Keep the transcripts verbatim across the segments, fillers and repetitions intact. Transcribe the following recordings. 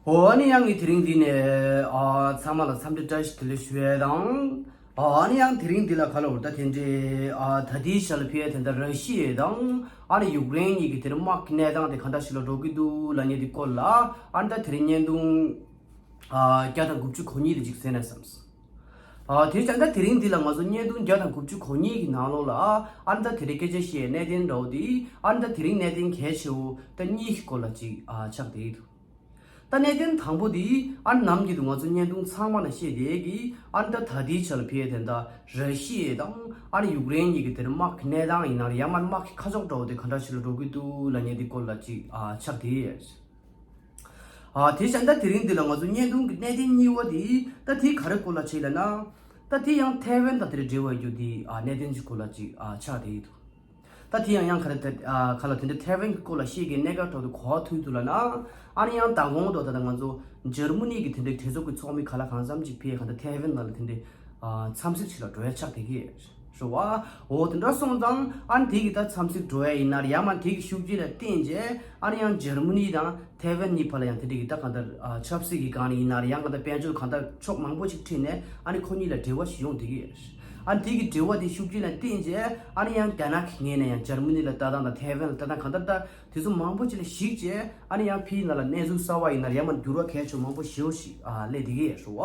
འོ་ཨ་ནི་ཡང་ངས་དེ་རིང་འདི་ནས་ཨ་ཚང་མ་ལ་འཚམས་འདྲི་བཀྲ་ཤིས་བདེ་ལེགས་ཞུ་ཡས་དང་། ཨ་ཨ་ནི་ཡང་དེ་རིང་འདི་ལ་ག་ལ་འོར་ད་དེ་འདྲའི་ཨ་ད་ལྟའི་ཆ་ལ་ཕེ་དེ་འདྲ་ར་ཤི་ཡ་དང་ཨ་ནི་ཡུཀ་རེན་གཉིས་ཀྱི་དེ་རིང་དམག་གི་གནས་སྟངས་དེ་ག་འདྲ་ཞིག་ལ་འགྲོ་གི་འདུག་ལབ་མཁན་དེ་སྐོར་ལ་ཨ་ནི་ད་དེ་རིང་བརྙན་ཐུང་ཨ་བརྒྱ་དང་དགུ་བཅུ་གོ་གཉིས་དེ་ཅིག་གསན་ན་བསམས། ཨ་དེ་བྱས་ད་དེ་རིང་འདི་ལ་ང་ཚོ་བརྙན་ཐུང་བརྒྱ་དང་དགུ་བཅུ་གོ་གཉིས་ཀྱི་ནང་ལོགས་ལ་ཨ་ནི་ད་དེ་རིང་སྐད་ཆ་བཤད་གནད་དོན་འདྲ་བོ་དེ་ཨ་ནི་ད་དེ་རིང་གནད་དོན་གལ་ཆེ་བོ་ད་གཉིས་ཀྱི་སྐོར་ལ་ཅིག་ཨ་ཆགས་བསྡད་ཡོད་འདུག་ད་གནད་དོན་དང་པོ་དེ་ཨ་ནི་ནམ་རྒྱུན་དུ་ང་ཚོ་བརྙན་ཐུང་ཚང་མ་ན་བཤད་བསྡད་ཀྱི་ཨ་ནི་ད་ད་ལྟའི་ཆ་ལ་ཕེ་དེ་འདྲ་ར་ཤི་ཡ་དང་ཨ་ནི་ཡུཀ་རེན་གཉིས་ཀྱི་དེར་དམག་གི་གནས་སྟངས་ཡིན་ན་ཡང་མ་དམག་གི་ཁ་ཕྱོགས་འདྲ་བོ་དེ་ག་འདྲ་ཞིག་ལ་འགྲོ་གི་འདུག་ལབ་མཁན་དེ་སྐོར་ལ་ཅིག་ཨ་ཆགས་བསྡད་ཡོད། ཨ་དེ་བྱས་ད་དེ་རིང་འདི་ལ་ང་ཚོ་བརྙན་ཐུང་གི་གནད་དོན་གཉིས་པ་དེ་ད་དེ་ག་རེ་སྐོར་ལ་བྱས་ལབ་ན། ད་དེ་ཡང་ཐའེ་ཝན་དང་དེར་འབྲེལ་བ་ཡོད་རྒྱུ་དེ་ཨ་གནད་དོན་གྱི་སྐོར་ལ་ཅིག་ཨ་ཆགས་བསྡད་ཡོད་འདུག་ད་དེ་ཡང་ཡང་ག་རེ་ད་ཨ་ག་ལ་དེ་འདྲ་ཐའེ་ཝན་གྱི་སྐོར་ལ་བཤད་མཁན་གནད་འགག་འདྲ་བོ་དེ་ག་པར་ཐུག་འདུག་ལབ་ན། ཨ་ནི་ཡང་མདང་དགོང་དུ་ད་ལྟ་ང་ཚོ་འཇར་མ་ནི་གི་དེ་འདྲའི་གྲོས་ཚོགས་ཀྱི་ཚོགས་མི་ག་ལ་གང་འཚམ་ཅིག་ཕེ་གང་ལྟར་ཐའེ་ཝན་ནང་ལ་དེ་འདྲའི་ཨ་འཚམས་གཟིགས་ཞིག་ལ་འགྲོ་ཡ་ཆགས་བསྡད་ཀྱི་རེད་བ། འོ་དེ་འདྲ་སོང་ཙང་ཨ་ནི་དེ་གི་ད་འཚམས་གཟིགས་འགྲོ་ཡ་ཡིན་ན་རེད་ཡང་མ་དེ་གི་ཤུགས་རྐྱེན་ལ་བརྟེན་བྱས་ཨ་ནི་ཡང་འཇར་མ་ནི་དང་ཐའེ་ཝན་གཉིས་བར་ལ་ཡང་དེ་འདྲ་གི་ད་གང་ལྟར་ཨ་ཆབ་སྲིད་ཀྱི་སྒང་ནས་ཡིན་ན་རེད་ཡང་གང་ལྟར་དཔལ་འབྱོར་གང་ལྟར་ཕྱོགས་མང་པོ་ཞིག་ཁྲིད་ནས་ཨ་ནི་ཁོ་གཉིས་ལ་འབྲེལ་བ་ཞིག་ཡོང་བསྡད་ཀྱི་རེད། ཨ་ནི་དེ་གི་འབྲེལ་བ་དེ་ཤུགས་རྐྱེན་ལ་བརྟེན་བྱས་ཨ་ནི་ཡང་རྒྱ་ནག་གི་ངོས་ནས་ཡང་འཇར་མ་ནི་ལ་ལྟ་སྟངས་དང་ཐའེ་ཝན་ལ་ལྟ་སྟངས་གང་ལྟར་ད། དེ་ཚོ་མང་པོ་ཅིག་ལ་གཞིགས་བྱས་ཨ་ནི་ཡང་ཕིའི་ནང་ལ་གནས་ཚུལ་གསར་བ་ཡིན་ན་ཡང་མ་འགྱུར་བ་གལ་ཆེ་མང་པོ་ཞེ་པོ་ཞིག་ཨ་སླེབས་བསྡད་ཀྱི་ཡོད་རེད་བ།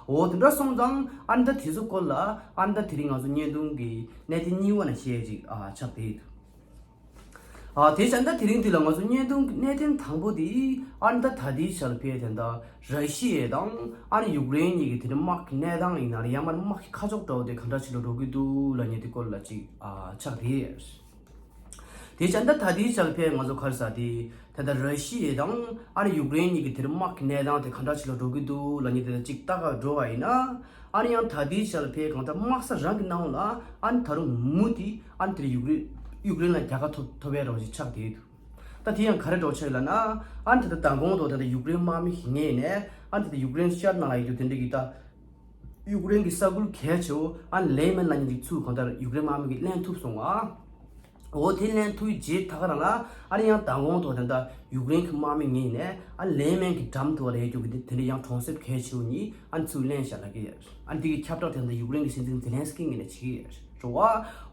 འོ་དེ་འདྲ་སོང་ཙང་ཨ་ནི་ད་དེ་ཚོ་སྐོར་ལ་ཨ་ནི་ད་དེ་རིང་ང་ཚོ་བརྙན་ཐུང་གི་གནད་དོན་གཉིས་པ་ནང་བཤད་ཅིག་ཨ་ཆགས་བསྡད་ཡོད། ཨ་དེ་བྱས་ད་དེ་རིང་འདི་ལ་ང་ཚོ་བརྙན་ཐུང་གི་གནད་དོན་དང་པོ་དེ་ཨ་ནི་ད་ད་ལྟའི་ཆར་ཕེ་དེ་འདྲ་ར་ཤི་ཡ་དང་ཨ་ནི་ཡུཀ་རེན་གཉིས་ཀྱི་དེ་འདྲ་དམག་གི་གནས་སྟངས་ཡིན་ན་ཡང་མ་དམག་གི་ཁ་ཕྱོགས་འདྲ་བོ་དེ་ག་འདྲ་ཞིག་ལ་འགྲོ་གི་འདུག་ལབ་མཁན་དེ་སྐོར་ལ་ཅིག་ཨ་ཆགས་བསྡད་ཡོད། དེ་བྱས་ད་ད་ལྟའི་ཆར་ཕེ་ང་ཚོ་ག་རེ་ཟེར་དེ་ད་ལྟ་ར་ཤི་ཡ་དང་ཨ་ནི་ཡུཀ་རེན་གཉིས་ཀྱི་དེར་དམག་གི་གནས་སྟངས་དེ་ག་འདྲ་ཞིག་ལ་འགྲོ་གི་འདུག་ལབ་མཁན་དེ་ཅིག་ལྟ་ག་འགྲོ་བ་ཡིན་ན། ཨ་ནི་ཡང་ད་ལྟའི་ཆར་ཕེ་གང་ལྟར་དམག་ས་རང་གི་ནང་ལ་ཨ་ནི་ད་རུང་མུ་མཐུད་ཨ་ནི་དེར་ཡུཀ་རེན་ཡུཀ་རེན་ལ་རྒྱལ་ཁ་ཐོབ་ཐོབ་པའི་རོགས་ཞིག་ཆགས་བསྡད་འདུག་ད་དེ་ཡང་ག་རེ་འགྲོ་ཆགས་ལབ་ན། ཨ་ནི་ད་ལྟ་མདང་དགོང་དུ་ད་ལྟ་ཡུཀ་རེན་དམག་མི་ཞིག་ངེས་ནས་ཨ་ནི་ད་ལྟ་ཡུཀ་རེན་ཤར་ནང་ལ་ཡོད་རྒྱུ་དེ་འདྲ་གི་ད། ཡུཀ་རེན་གྱི་ས་ཁུལ་གལ་ཆེ་བོ་ཨ་ནི་ལེ་མན་ལབ་མཁན་གྱི་ཚུར་གང་ལྟར་ཡུཀ་རེན་དམག་མི་གིས་ལེན་ཐུབ་སོང་བ། འོ་དེ་ལེན་ཐུབ་རྗེས་ད་ག་རང་ལ་ཨ་ནི་ཡང་མདང་དགོང་དུ་ད་ལྟ་ཡུཀ་རེན་གྱི་དམག་མི་ངེས་ནས་ཨ་ནི་ལེ་མན་གྱི་འགྲམ་དུ་ལ་ཡོད་རྒྱུ་གི་དེ་དེ་འདྲ་ཡང་གྲོང་གསེབ་གལ་ཆེ་བོ་གཉིས་ཨ་ནི་ཚུར་ལེན་བཞག་ལབ་ཀྱི་ཡོད། ཨ་ནི་དེ་གི་ཁྱབ་བསྒྲགས་དེ་ད་ལྟ་ཡུཀ་རེན་གྱི་སྲིད་འཛིན་ཛེ་ལན་སི་ཀི་ངོས་ནས་བྱེད་ཀྱི་ཡོད་རེད་བ།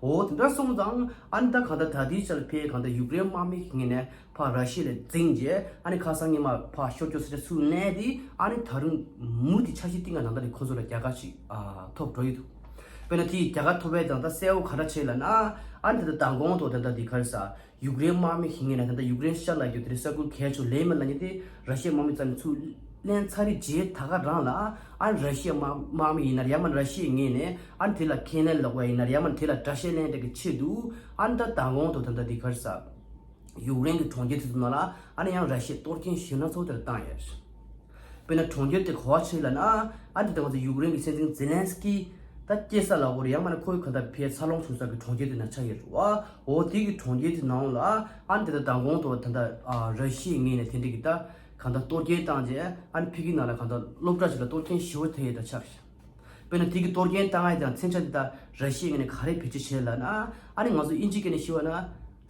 འོ་དེ་འདྲ་སོང་ཙང་ཨ་ནི་ད་གང་ལྟར་ད་ལྟའི་ཆར་ཕེ་གང་ལྟར་ཡུཀ་རེན་དམག་མི་ངེས་ནས། ཕར་ར་ཤི་ཡ་ལ་འཛིངས་རྗེས་ཨ་ནི་ཁ་སང་ཉི་མ་ཕར་ཤོར་སྐྱོད་ས་ཆ་ཚུར་ལེན་ཏེ་ཨ་ནི་ད་རུང་མུ་མཐུད་འཆར་གཞི་བཏིང་ག་ནང་ད་ནི་ཁོ་ཚོ་ལ་རྒྱལ་ཁ་ཞིག་ཨ་ཐོབ་འགྲོ་ཡི་འདུག་དཔེར་ན་དེའི་རྒྱལ་ཁ་ཐོབ་པའི་དང་ད་གསལ་བོ་ག་འདྲ་བྱས་ལབ་ན། ཨ་ནི་ད་ལྟ་མདང་དགོང་དུ་ད་ལྟ་འདི་ག་རེ་ཟ་ཡུཀ་རེན་དམག་མི་ཞིག་ངེས་ནས་ད་ལྟ་ཡུཀ་རེན་ཤར་ལ་ཡོད་དེ་རེད། ས་ཁུལ་གལ་ཆེ་ལེ་མན་ལབ་མཁན་དེ་ར་ཤི་ཡའི་དམག་མི་རྩ་ནས་ཚུར་ལེན་ཚར་རེད་རྗེས་ད་ག་རང་ལ་ཨ་ནི་ར་ཤི་ཡའི་དམག་དམག་མི་ཡིན་ན་ཡང་མ་ར་ཤི་ཡའི་ངོས་ནས་ཨ་ནི་དེ་ལ་ཁས་ལེན་ལོག་པ་ཡིན་ན་ཡང་མ་དེ་ལ་དགྲ་ཤ་ལེན་འདྲ་གི་ཆེད་དུ་ཨ་ནི་ད་མདང་དགོང་དུ་ད་ལྟ་འདི་ག་རེ་ཟ། ཡུཀ་རེན་གྱི་གྲོང་ཁྱེར་དེ་ཚོ་ནང་ལ་ཨ་ནི་ཡང་ར་ཤི་ཡས་གཏོར་སྐྱོན་ཞེ་དྲག་ཚོ་དེར་བཏང་ཡོད། དཔེར་ན་གྲོང་ཁྱེར་དེ་ག་པར་བྱས་ལབ་ན་ཨ་ནི་དེ་ང་ཚོ་ཡུཀ་རེན་གྱི་སྲིད་འཛིན་ཛེ་ལན་སི་ཀི་ད་སྐྱེས་ས་ལ་འོ་རེད་ཡང་མ་ནི་ཁོའི་ག་ད་ཕའི་འཚར་ལོངས་བྱུང་ས་གི་གྲོང་ཁྱེར་དེ་ན་ཆགས་ཡོད་རེད་བ། འོ་དེ་གི་གྲོང་ཁྱེར་དེ་ནང་ལ་ཨ་ནི་དེ་ད་མདང་དགོང་དུ་ད་ད་ར་ཤི་ཡའི་ངོས་ནས་དེ་འདྲ་གི་ད་ག་ད་གཏོར་སྐྱོན་བཏང་རྗེས་ཨ་ནི་ཕ་གི་ནང་ལ་ག་ད་སློབ་གྲྭ་ཞིག་ལ་གཏོར་སྐྱོན་ཞེ་པོ་ཐེབས་ཡོད་ད་ཆགས། དཔེར་ན་དེ་གི་གཏོར་སྐྱོན་བཏང་ཡ་དང་མཚོན་ཆ་འདི་དག་ར་ཤི་ཡའི་ངོས་ནས་ག་རེ་བེད་སྤྱོད་བྱས་ལབ་ན། ཨ་ནི་ང་ཚོ་དབྱིན་ཇིའི་སྐད་ནས་ཞུ་བ་ན་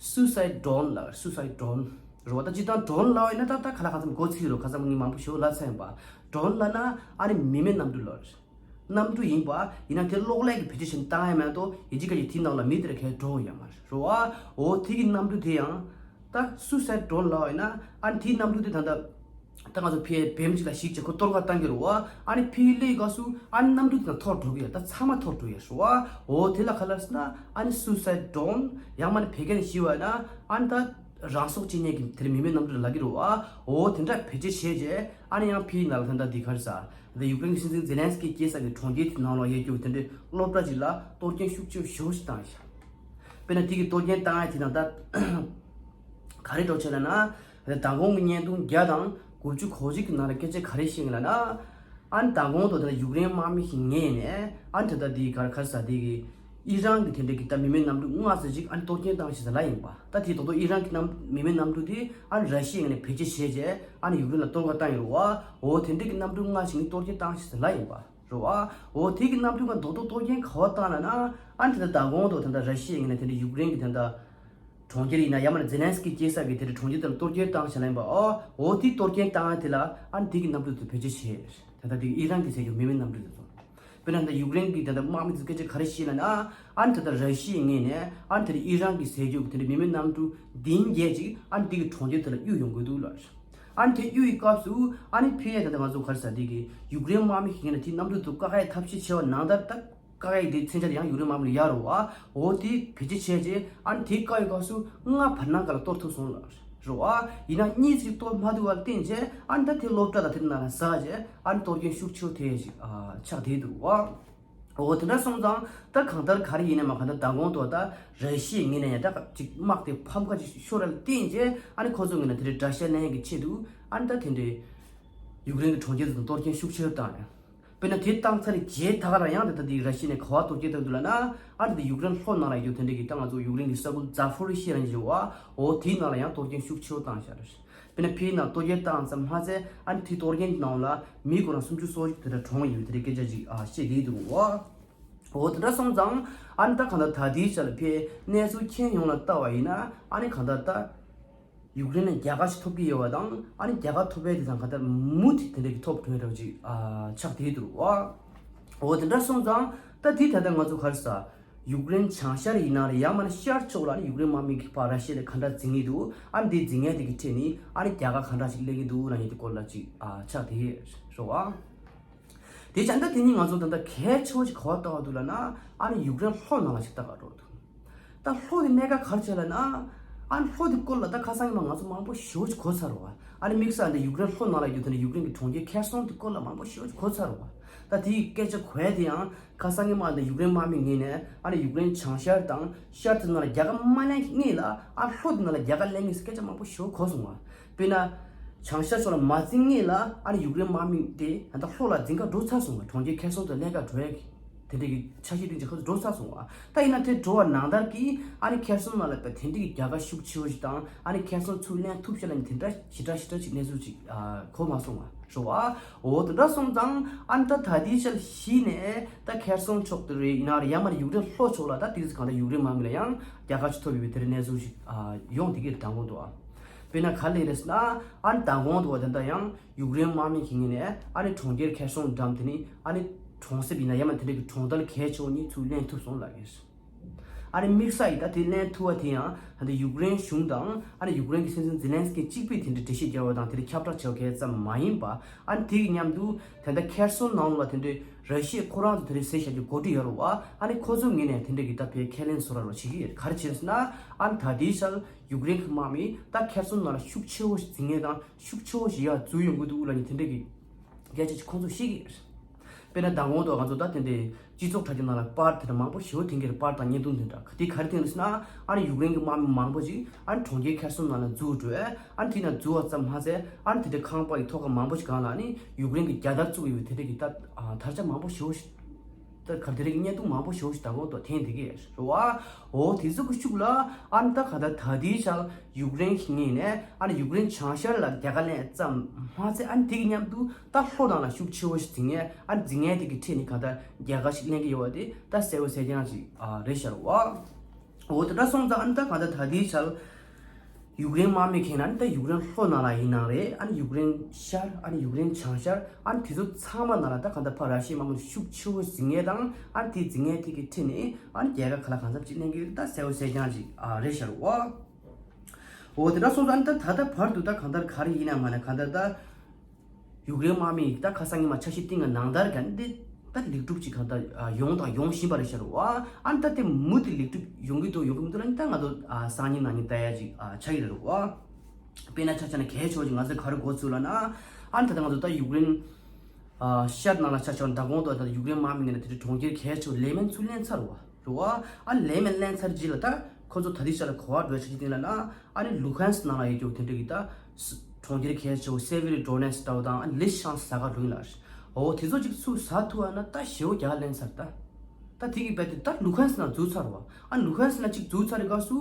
སུའུ་སའིཌ་ཌོ་རོན་ལབ། སུའུ་སའིཌ་ཌོ་རོན་རེད་བ། ད་སྤྱིར་བཏང་ཌོ་རོན་ལབ་ཡིན་ན་ད་ད་ག་ལ་ག་ཙམ་མགོ་ཚོས་རེད། ག་ཙམ་ངས་མང་པོ་ཞེ་པོ་ལབ་ཚར་ཡིན་པ། ཌོ་རོན་ལབ་ན་ཨ་ནི་མི་མེད་གནམ་གྲུ་ལབ་རེད། གནམ་གྲུ་ཡིན་པ་ཡིན་ན་དེ་གློག་ཀླད་ཀྱི་བེད་སྤྱོད་བྱས་ནས་བཏང་ཡ་མེད་དོ། དབྱིན་ཇིའི་སྐད་ཀྱིས་དེའི་ནང་ལ་མི་དེ་འདྲ་གས་འགྲོ་ཡོད་མ་རེད་བ། འོ་དེ་གི་གནམ་གྲུ་དེ་ཡང་ད་སུའུ་སའིཌ་ཌོ་རོན་ལབ་ཡིན་ན་ཨ་ནི་དེའི་གནམ་གྲུ་དེ་ད་ད། ད་ང་ཚོ་ཕའི་བེམ་གཅིག་ལ་གཞིགས་བྱས་ཁོ་གཏོར་ཁ་བཏང་གི་རེད་བ། ཨ་ནི་ཕའི་སླེབས་སྐབས་སུ་ཨ་ནི་གནམ་གྲུ་དེ་ཚོ་འཐོར་འགྲོ་གི་ཡོད། ད་ཚང་མ་འཐོར་འགྲོ་ཡོད་རེད་བ། འོ་དེ་ལ་ག་ལབ་ཟེར་ན་ཨ་ནི་སུའུ་སའིཌ་ཌོ་རོན། ཡང་མ་ནི་བོད་སྐད་ནས་ཞུས་པ་ན་ཨ་ནི་ད་རང་སྲོག་བཅད་མཁན་གྱི་དེར་མི་མེད་གནམ་གྲུ་ལབ་ཀྱི་རེད་བ། འོ་དེ་འདྲ་བེད་སྤྱོད་བྱས་རྗེས་ཨ་ནི་ཡང་ཕའི་ནང་ལ་ད་ལྟ་འདི་ག་རེ་ཟ། ད་ཡུཀ་རེན་གྱི་སྲིད་འཛིན་ཛེ་ལན་སི་ཀི་སྐྱེས་ས་གི་གྲོང་ཁྱེར་དེ་ནང་ལ་ཡོད་རྒྱུ་དེ་འདྲའི་སློབ་གྲྭ་ཅིག་ལ་གཏོར་སྐྱོན་ཤུགས་ཆེ་ཞེ་པོ་ཞིག་བཏང་ཤག་དཔེར་ན་དེ་གི་གཏོར་སྐྱོན་བཏང་ཡ་དེ་དང་ད་ག་རེ་འགྲོ་བྱས་ལབ་ན། ད་མདང་དགོང་གི་བརྙན་ཐུང་བརྒྱ་དང་དགུ་བཅུ་གོ་གཅིག་གི་ནང་ལ་སྐད་ཆ་ག་རེ་བཤད་ཀྱི་ལབ་ན། ཨ་ནི་མདང་དགོང་དུ་ད་ཡུཀ་རེན་དམག་མི་ཞིག་ངེས་ནས་ཨ་ནི་ད་ལྟ་དེ་ག་རེ་ག་རེ་ཟ་དེ་གི་ཨི་རན་གྱི་དེ་འདྲ་གི་ད་མི་མེད་གནམ་གྲུ་ལྔ་ཙམ་ཅིག་ཨ་ནི་གཏོར་སྐྱོན་བཏང་ཞེས་ཟེར་ལབ་ཡིན་པ། ད་དེ་རྡོག་རྡོག་ཨི་རན་གྱི་གནམ་མི་མེད་གནམ་གྲུ་དེ་ཨ་ནི་ར་ཤི་ཡའི་ངོས་ནས་བེད་སྤྱོད་བྱས་རྗེས་ཨ་ནི་ཡུཀ་རེན་ལ་གཏོར་ཁ་བཏང་ཡོད་རེད་བ། འོ་དེ་འདྲ་གི་གནམ་གྲུ་ལྔ་ཞིག་ནི་གཏོར་སྐྱོན་བཏང་ཞེས་ཟེར་ལབ་ཡིན་པ་རེད་བ། འོ་དེ་གི་གནམ་གྲུ་ལྔ་རྡོག་རྡོག་གཏོར་སྐྱོན་ག་པར་བཏང་ལབ་ན། ཨ་ནི་ད་ལྟ་མདང་དགོང་དུ་ད་ལྟ་ར་ཤི་ཡའི་ངོས་ནས་དེ་འདྲ་ཡུཀ་རེན་གྱི་ད་ལྟ། གྲོང་ཁྱེར་ཡིན་ན་ཡང་མིན་ན་ཛེ་ལན་སི་ཀི་སྐྱེས་ས་གི་དེ་འདྲའི་གྲོང་ཁྱེར་དེ་ལ་གཏོར་སྐྱོན་བཏང་བྱས་ལ་ཡིན་པ། ཨོ་ཨོ་དེ་གཏོར་སྐྱོན་བཏང་ཡ་དེ་ལ་ཨ་ནི་དེ་གི་གནམ་གྲུ་དེ་བེད་སྤྱོད་བྱས། ད་ལྟ་དེ་གི་ཨི་རན་གི་ཟེར་རྒྱུ་མི་མེད་གནམ་གྲུ་དེ་ཚོ། དཔེར་ན་ད་ཡུཀ་རེན་གྱི་ད་ལྟ་དམག་མི་ཚོ་སྐད་ཆ་ག་རེ་བཤད་ལབ་ན། ཨ་ནི་ད་ལྟ་ར་ཤི་ཡའི་ངོས་ནས་ཨ་ནི་དེ་ཨི་རན་གྱི་ཟེར་རྒྱུ་དེ་འདྲ་མི་མེད་གནམ་གྲུ་བདུན་བརྒྱད་ཅིག་ཨ་ནི་དེ་གི་གྲོང་ཁྱེར་དེ་ལ་གཡུག་ཡོང་གི་འདུག་ལ། ཨ་ནི་དེ་གཡུག་ཡི་སྐབས་སུ་ཨ་ནི་ཕི་ཡ་ད་ལྟ་ང་ཚོ་ག་རེ་ཟ་དེ་གི་ཡུཀ་རེན་དམག་མི་ཞིག་ཡིན་ན་དེ་གནམ་གྲུ་དེ་བཀག་ཡའི་ཐབས་ཤེས་བྱས་པ་ནང་ལྟར་ད་བཀག་ཡའི་དེ་མཚོན་ཆ་དེ་ཡང་ཡུཀ་རེན་དམག་མི་ལ་ཡོད་རེད་བ། འོ་དེ་བེད་སྤྱོད་བྱས་རྗེས་ཨ་ནི་དེ་བཀག་ཡི་སྐབས་སུ་ལྔ་བར་སྣང་ག་ལ་གཏོར་ཐུབ་སོང་ལ། རེད་བ། ཡིན་ན་གཉིས་ཅིག་གཏོར་མ་ཐུབ་པར་བརྟེན་བྱས་ཨ་ནི་ད་དེ་སློབ་གྲྭ་དང་དེ་ནང་ལ་ཟག་བྱས་ཨ་ནི་གཏོར་སྐྱོན་ཤུགས་ཆེ་བོ་ཐེབས་ཡས་ཅིག་ཨ་ཆགས་བསྡད་འདུག་བ། འོ་དེ་འདྲ་སོང་ཙང་ད་གང་ལྟར་ག་རེ་ཡིན་ནའི་མ་གང་ལྟར་མདང་དགོང་དུ་ད་ར་ཤི་ཡའི་ངོས་ནས་ཡང་ད་ཅིག་དམག་དེ་ཕམ་ཁ་ཅིག་ཤོར་ར་ལ་བརྟེན་བྱས་ཨ་ནི་ཁོ་ཚོ་ངོས་ནས་དེ་འདྲའི་དགྲ་ཤ་ལེན་ཡས་ཀྱི་ཆེད་དུ་ཨ་ནི་ད་དེ་འདྲའི་ཡུཀ་རེན་གྱི་གྲོང་ཁྱེར་དེ་གཏོར་སྐྱོན་ཤུགས་ཆེ་བོ་བཏང་ཡ། དཔེར་ན་དེ་བཏང་ཚར་རྗེས་ད་ག་རང་ཡང་དེ་ད་དེ་ར་ཤི་ཡ་ནས་ག་པར་གཏོར་སྐྱོན་བཏང་འདུག་ལབ་ན། ཨ་ནི་དེ་ཡུཀ་རེན་ལྷོ་ནང་ལ་ཡོད་དེ་འདྲ་གི་ད་ང་ཚོ་ཡུཀ་རེན་གྱི་ས་ཁུལ་ཛ་ཕོ་རི་ཤི་ཡ་ལབ་ཡས་ཅིག་ཡོད་བ། འོ་དེའི་ནང་ལ་ཡང་གཏོར་སྐྱོན་ཤུགས་ཆེ་བོ་བཏང་ཤག་རེད། དཔེར་ན་ཕའི་ནང་གཏོར་སྐྱོན་བཏང་ཙམ་མ་ཟད་ཨ་ནི་དེ་གཏོར་སྐྱོན་གྱི་ནང་ལ་མི་ཁོ་རང་སུམ་ཅུ་སོ་གཅིག་དེ་འདྲ་གྲོངས་ཡོད་དེ་འདྲའི་སྐད་ཆ་ཅིག་ཨ་བཤད་བསྡད་འདུག་བ། འོ་དེ་འདྲ་སོང་ཙང་ཨ་ནི་ད་གང་ལྟར་ད་ལྟའི་ཆ་ལ་ཕའི་གནས་ཚུལ་མཁྱེན་ཡོང་ལ་ལྟ་བ་ཡིན་ན་ཨ་ནི་གང་ལྟར་ད། ཡུཀ་རེན་ནས་རྒྱལ་ཁ་ཞིག་ཐོབ་ཀྱི་ཡོད་པ་དང་ཨ་ནི་རྒྱལ་ཁ་ཐོབ་པའི་དེ་དང་ག་ལྟར་མུ་མཐུད་དེ་འདྲ་གི་ཐོབ་འགྲོ་ཡ་འདྲ་བ་ཅིག་ཨ་ཆགས་བསྡད་འདུག་བ། འོ་དེ་འདྲ་སོང་ཙང་ད་དེ་ད་ལྟ་ང་ཚོ་ག་རེ་ཟ། ཡུཀ་རེན་བྱང་ཤར་ཡིན་ན་རེད་ཡང་མིན་ན་ཤར་ཕྱོགས་ལ་ནི་ཡུཀ་རེན་དམག་མི་གི་ཕར་ར་ཤི་ཡ་ལ་ག་འདྲ་འཛིང་གི་འདུག་ཨ་ནི་དེ་འཛིང་ཡ་དེ་གི་ཁྲོད་ནས་ཨ་ནི་རྒྱལ་ཁ་ག་འདྲ་ཞིག་སླེབས་ཀྱི་འདུག་ལབ་མཁན་དེ་སྐོར་ལ་ཅིག་ཨ་ཆགས་བསྡད་རེད་བ། དེ་བྱས་ད་དེ་ནི་ང་ཚོ་ད་ལྟ་གལ་ཆེ་བོ་ཞིག་ག་པར་ལྟ་བ་འདུག་ལབ་ན་ཨ་ནི་ཡུཀ་རེན་ལྷོ་ནང་ལ་ཞིག་ལྟ་ག་འགྲོ་འདུག་ད་ལྷོ་དེ་གནད་འགག་ག་རེ་བྱས་ལབ་ན། ཨ་ནི་ལྷོ་དེ་སྐོར་ལ་ད་ཁ་སང་ཉི་མ་ང་ཚོ་མང་པོ་ཞེ་པོ་ཅིག་གོ་ཚར་བ། ཨ་ནི་དམིགས་བསལ་འདི་ཡུཀ་རེན་ལྷོ་ནང་ལ་ཡོད་དེ་ནི་ཡུཀ་རེན་གྱི་གྲོང་ཁྱེར་ཁེར་སོང་དེ་སྐོར་ལ་མང་པོ་ཞེ་པོ་ཅིག་གོ་ཚར་བ། ད་དེའི་སྐད་ཆ་གོ་ཡ་དེ་ཡང་ཁ་སང་ཉི་མ་འདི་ཡུཀ་རེན་དམག་མི་ངོས་ནས་ཨ་ནི་ཡུཀ་རེན་བྱང་ཤར་དང་ཤར་དེ་ནང་ལ་རྒྱལ་ཁ་མ་ལེན་སྔོན་ལ་ཨ་ལྷོ་དེ་ནང་ལ་རྒྱལ་ཁ་ལེན་ངེས་སྐད་ཆ་མང་པོ་ཞེ་པོ་གོ་སོང་བ། དཔེར་ན། བྱང་ཤར་ཕྱོགས་ལ་མ་འཛིང་སྔོན་ལ་ཨ་ནི་ཡུཀ་རེན་དམག་མི་དེ་ད་ལྟ་ལྷོ་ལ་འཛིང་ག་འགྲོ་ཚར་སོང་བ། གྲོང་ཁྱེར་ཁེར་སོང་དུ་ལེན་ག་འགྲོ་ཡ་གི་དེ་འདྲའི་གི་འཆར་གཞི་སྟེང་ཅིག་ཁོ་ཚོ་འགྲོ་ཚར་སོང་བ། ད་ཡིན་ན་དེ་འགྲོ་བ་ནང་ལྟར་གྱི་ཨ་ནི་ཁེར་སོང་ནང་ལ་དེ་འདྲའི་གི་རྒྱལ་ཁ་ཤུགས་ཆེ་བོ་ཞིག་དང་ཨ་ནི་ཁེར་སོང་ཚུར་ལེན་ཐུབ་ཤག་ལབ་ནི་དེ་འདྲ་ཞེ་དྲག་ཞེ་དྲག་ཅིག་གནས་ཚུལ་ཅིག་ཨ་གོ་མ་སོང་བ་རེད་བ། འོ་དེ་འདྲ་སོང་ཙང་ཨ་ནི་ད་ད་ལྟའི་ཆར་གཞི་ནས་ད་ཁེར་སོང་ཕྱོགས་དེ་རེད་ཡིན་ན་རེད་ཡང་མ་རེད་ཡུཀ་རེན་ལྷོ་ཕྱོགས་ལ་ད་དེ་གང་ལྟར་ཡུཀ་རེན་དམག་མི་ལ་ཡང་རྒྱལ་ཁ་ཅིག་ཐོབ་ཡོད་པའི་དེ་འདྲའི་གནས་ཚུལ་ཞིག་ཨ་ཡོང་བསྡད་ཀྱི་རེད་མདང་དགོང་དུ་ཨ། དཔེར་ན་ག་རེ་རེད་ཟེར་ན། ཨ་ནི་མདང་དགོང་དུ་བ་དེ་འདྲ་ཡང་ཡུཀ་རེན་དམག་མི་གི་ངོས་ནས་ཨ་ནི་གྲོང་ཁྱེར་ཁེར་སོང་འགྲམ་དེ་ནི་ཨ་ནི་གྲོང་གསེབ་ཡིན་ན་ཡང་མ་དེ་འདྲ་གི་གྲོང་རྡལ་གལ་ཆེ་བོ་གཉིས་ཚུར་ལེན་ཐུབ་སོང་ལབ་ཡོད། ཨ་ནི་དམིགས་བསལ་ཡིན་ད་དེ་ལེན་ཐུབ་པ་དེ་ཡང་ད་ལྟ་ཡུཀ་རེན་གཞུང་དང་ཨ་ནི་ཡུཀ་རེན་གྱི་སྲིད་འཛིན་ཛེ་ལན་སི་ཀི་གཅིག་པུས་དེ་འདྲ་འགྲེལ་བཤད་བརྒྱབ་པ་དང་དེ་འདྲ་ཁྱབ་བསྒྲགས་བྱས་པ་གས་ཙམ་མ་ཡིན་པ། ཨ་ནི་དེ་གི་མཉམ་དུ་དེ་འདྲ་ཁེར་སོང་ནང་ལ་དེ་འདྲའི་ར་ཤི་ཡས་ཁོ་རང་ཚོ་དེ་འདྲའི་ཟེར་བཞག་རྒྱུ་གོ་སྒྲིག་ཡོད་རེད་བ། ཨ་ནི་ཁོ་ཚོའི་ངོས་ནས་དེ་འདྲ་གི་ད་ཕའི་ཁས་ལེན་བཟོ་ར་རོ་བྱེད་ཀྱི་ཡོད་ག་རེ་བྱས་ཟེར་ན། ཨ་ནི་ད་ལྟའི་ཆར། ཡུཀ་རེན་གྱི་དམག་མིས་ད་ཁེར་སོང་ནང་ལ་ཤུགས་ཆེ་བོ་ཞིག་འཛིང་མཁན་དང་ཤུགས་ཆེ་བོ་ཞིག་ཡར་འཛུལ་ཡོང་གི་འདུག་ལབ་མཁན་དེ་འདྲ་གི་སྐད་ཆ་ཅིག་ཁོང་ཚོས་བཤད་ཀྱི་ཡོད། དཔེར་ན་མདང་དགོང་དུ་ང་ཚོ་ད་དེ་འདྲའི་སྤྱི་ཚོགས་དྲ་རྒྱ་ནང་ལ་པར་དེ་འདྲ་མང་པོ་ཞེ་པོ་ཐོན་གྱི་རེད། པར་དང་བརྙན་ཐུང་དེ་འདྲ་དེ་ག་རེ་ཐོན་རེད་ཟེར་ན། ཨ་ནི་ཡུཀ་རེན་གྱི་དམག་མི་མང་པོ་ཅིག་ཨ་ནི་གྲོང་ཁྱེར་ཁེར་སོང་ནང་ལ་འཛུལ་འགྲོ། ཨ་ནི་དེ་ནང་འཛུལ་བ་ཙམ་མ་ཟད་ཨ་ནི་དེ་འདྲའི་ཁང་པ་ཡི་ཐོག་ཁ་མང་པོ་ཞིག་སྒང་ལ་ཨ་ནི་ཡུཀ་རེན་གྱི་རྒྱལ་དར་བཙུགས་ཡོད་པའི་དེ་འདྲ་གི་ད་དར་ཆ་མང་པོ་ཞེ་པོ་ཞིག་ད་ག་དེ་རིང་གི་བརྙན་ཐུང་མང་པོ་ཞེ་པོ་ཞིག་ད་གོང་དུ་འཐེན་བསྡད་ཀྱི་རེད་བ། འོ་དེ་ཚོ་གི་ཤུགས་ལ་ཨ་ནི་ད་ག་ད་ད་ལྟའི་ཆར་ཡུཀ་རེན་གྱི་ངོས་ནས་ཨ་ནི་ཡུཀ་རེན་བྱང་ཤར་ལ་རྒྱལ་ཁ་ལེན་ཙམ་མ་ཚད་ཨ་ནི་དེ་གི་མཉམ་དུ་ད་ལྷོ་ནང་ལ་ཤུགས་ཆེ་བོ་ཞིག་འཛིང་ངེས་ཨ་ནི་འཛིང་ངེས་དེ་གི་ཁྲིད་ནས་ག་ད་རྒྱལ་ཁ་ཞིག་ལེན་གྱི་ཡོད་པ་དེ་ད་གསལ་བོ་གསལ་རྐྱང་ཞིག་ཨ་རེད་ཤག་རེད་བ། འོ་དེ་འདྲ་སོང་ཙང་ཨ་ནི་ད་ག་ད་ད་ལྟའི་ཆར། ཡུཀ་རེན་དམག་མི་ཁེངས་ན་ནི་ད་ཡུཀ་རེན་ལྷོ་ནང་ལ་ཡིན་ནའང་རེད། ཨ་ནི་ཡུཀ་རེན་ཤར་ཨ་ནི་ཡུཀ་རེན་བྱང་ཤར་ཨ་ནི་དེ་ཚོ་ཚང་མ་ནང་ལ་ད་གང་ལྟར་ཕར་ར་ཤི་ཡའི་དམག་མི་ཤུགས་ཆེ་བོ་འཛིང་ངེས་དང་ཨ་ནི་དེ་འཛིང་ངེས་དེ་གི་ཁྲིད་ནས་ཨ་ནི་རྒྱལ་ཁ་ག་ལ་གང་འཚམ་ཅིག་ལེན་གི་ད་གསལ་བོ་གསལ་རྐྱང་ཅིག་ཨ་རེད་ཤག་རེད་བ། འོ་དེ་འདྲ་སོང་ཙང་ཨ་ནི་ད་ད་ལྟ་བར་དུ་ད་གང་ལྟར་ག་རེ་ཡིན་ན་མ་ན་གང་ལྟར་ད། ཡུཀ་རེན་དམག་མིས་ད་ཁ་སང་ཉི་མ་འཆར་གཞི་བཏིང་བ་ནང་ལྟར་གྱི་འདི་ད་ལེགས་གྲུབ་ཅིག་གང་ལྟར་ཡོང་དང་ཡོང་བཞིན་པ་རེད་ཤག་རེད་བ། ཨ་ནི་ད་དེ་མུ་མཐུད་ལེགས་གྲུབ་ཡོང་གི་འདུག་ཡོང་གི་མི་འདུག་ལབ་ནི་ད་ང་ཚོ་སང་ཉིན་གནངས་ཉིན་ལྟ་ཡ་ཅིག་ཆགས་ཀྱི་རེད་བ། དཔེར་ན་ཆ་བཞག་ན་གལ་ཆེ་བ་ཅིག་ང་ཚོས་ག་རེ་གོ་ཚུལ་ལབ་ན། ཨ་ནི་ད་ལྟ་ང་ཚོ་ད་ཡུཀ་རེན་ཤར་ནང་ལ་ཆ་བཞག་ན་མདང་དགོང་དུ་ད་ཡུཀ་རེན་དམག་མི་ངོས་ནས་དེ་འདྲའི་གྲོང་ཁྱེར་གལ་ཆེ་བ་ལེ་མན་ཚུར་ལེན་ཚར་བ་རེད་བ། ཨ་ནི་ལེ་མན་ལེན་ཚར་རྗེས་ལ་ད་ཁོ་ཚོ་ད་ལྟའི་ཆ་ལ་ག་པར་འགྲོ་ཆ་གི་དེ་ལབ་ན། ཨ་ནི་ལུ་ཧན་སི་ནང་ལ་ཡོད་རྒྱུ་དེ་འདྲ་གི་ད། གྲོང་ཁྱེར་གལ་ཆེ་བོ་སེ་བེ་རི་ཌོ་ནེ་སི་ཀི་འདྲ་བོ་དང་ཨ་ནི་ལི་ཤང་ས་ག་རུ་ཡིན་ལ། འོ་དེ་ཚོ་ཅིག་ཚུར་ཟ་ཐུབ་ཨ་ན་ད་ཞེ་བོ་རྒྱ་ལེན་ཚར་ད། ད་དེ་གི་རྦད་དེ་ད་ལུ་ཧན་སི་ན་འཛུལ་ཚར་བ། ཨ་ནི་ལུ་ཧན་སི་ན་ཅིག་འཛུལ་ཚར་རི་སྐབས་སུ།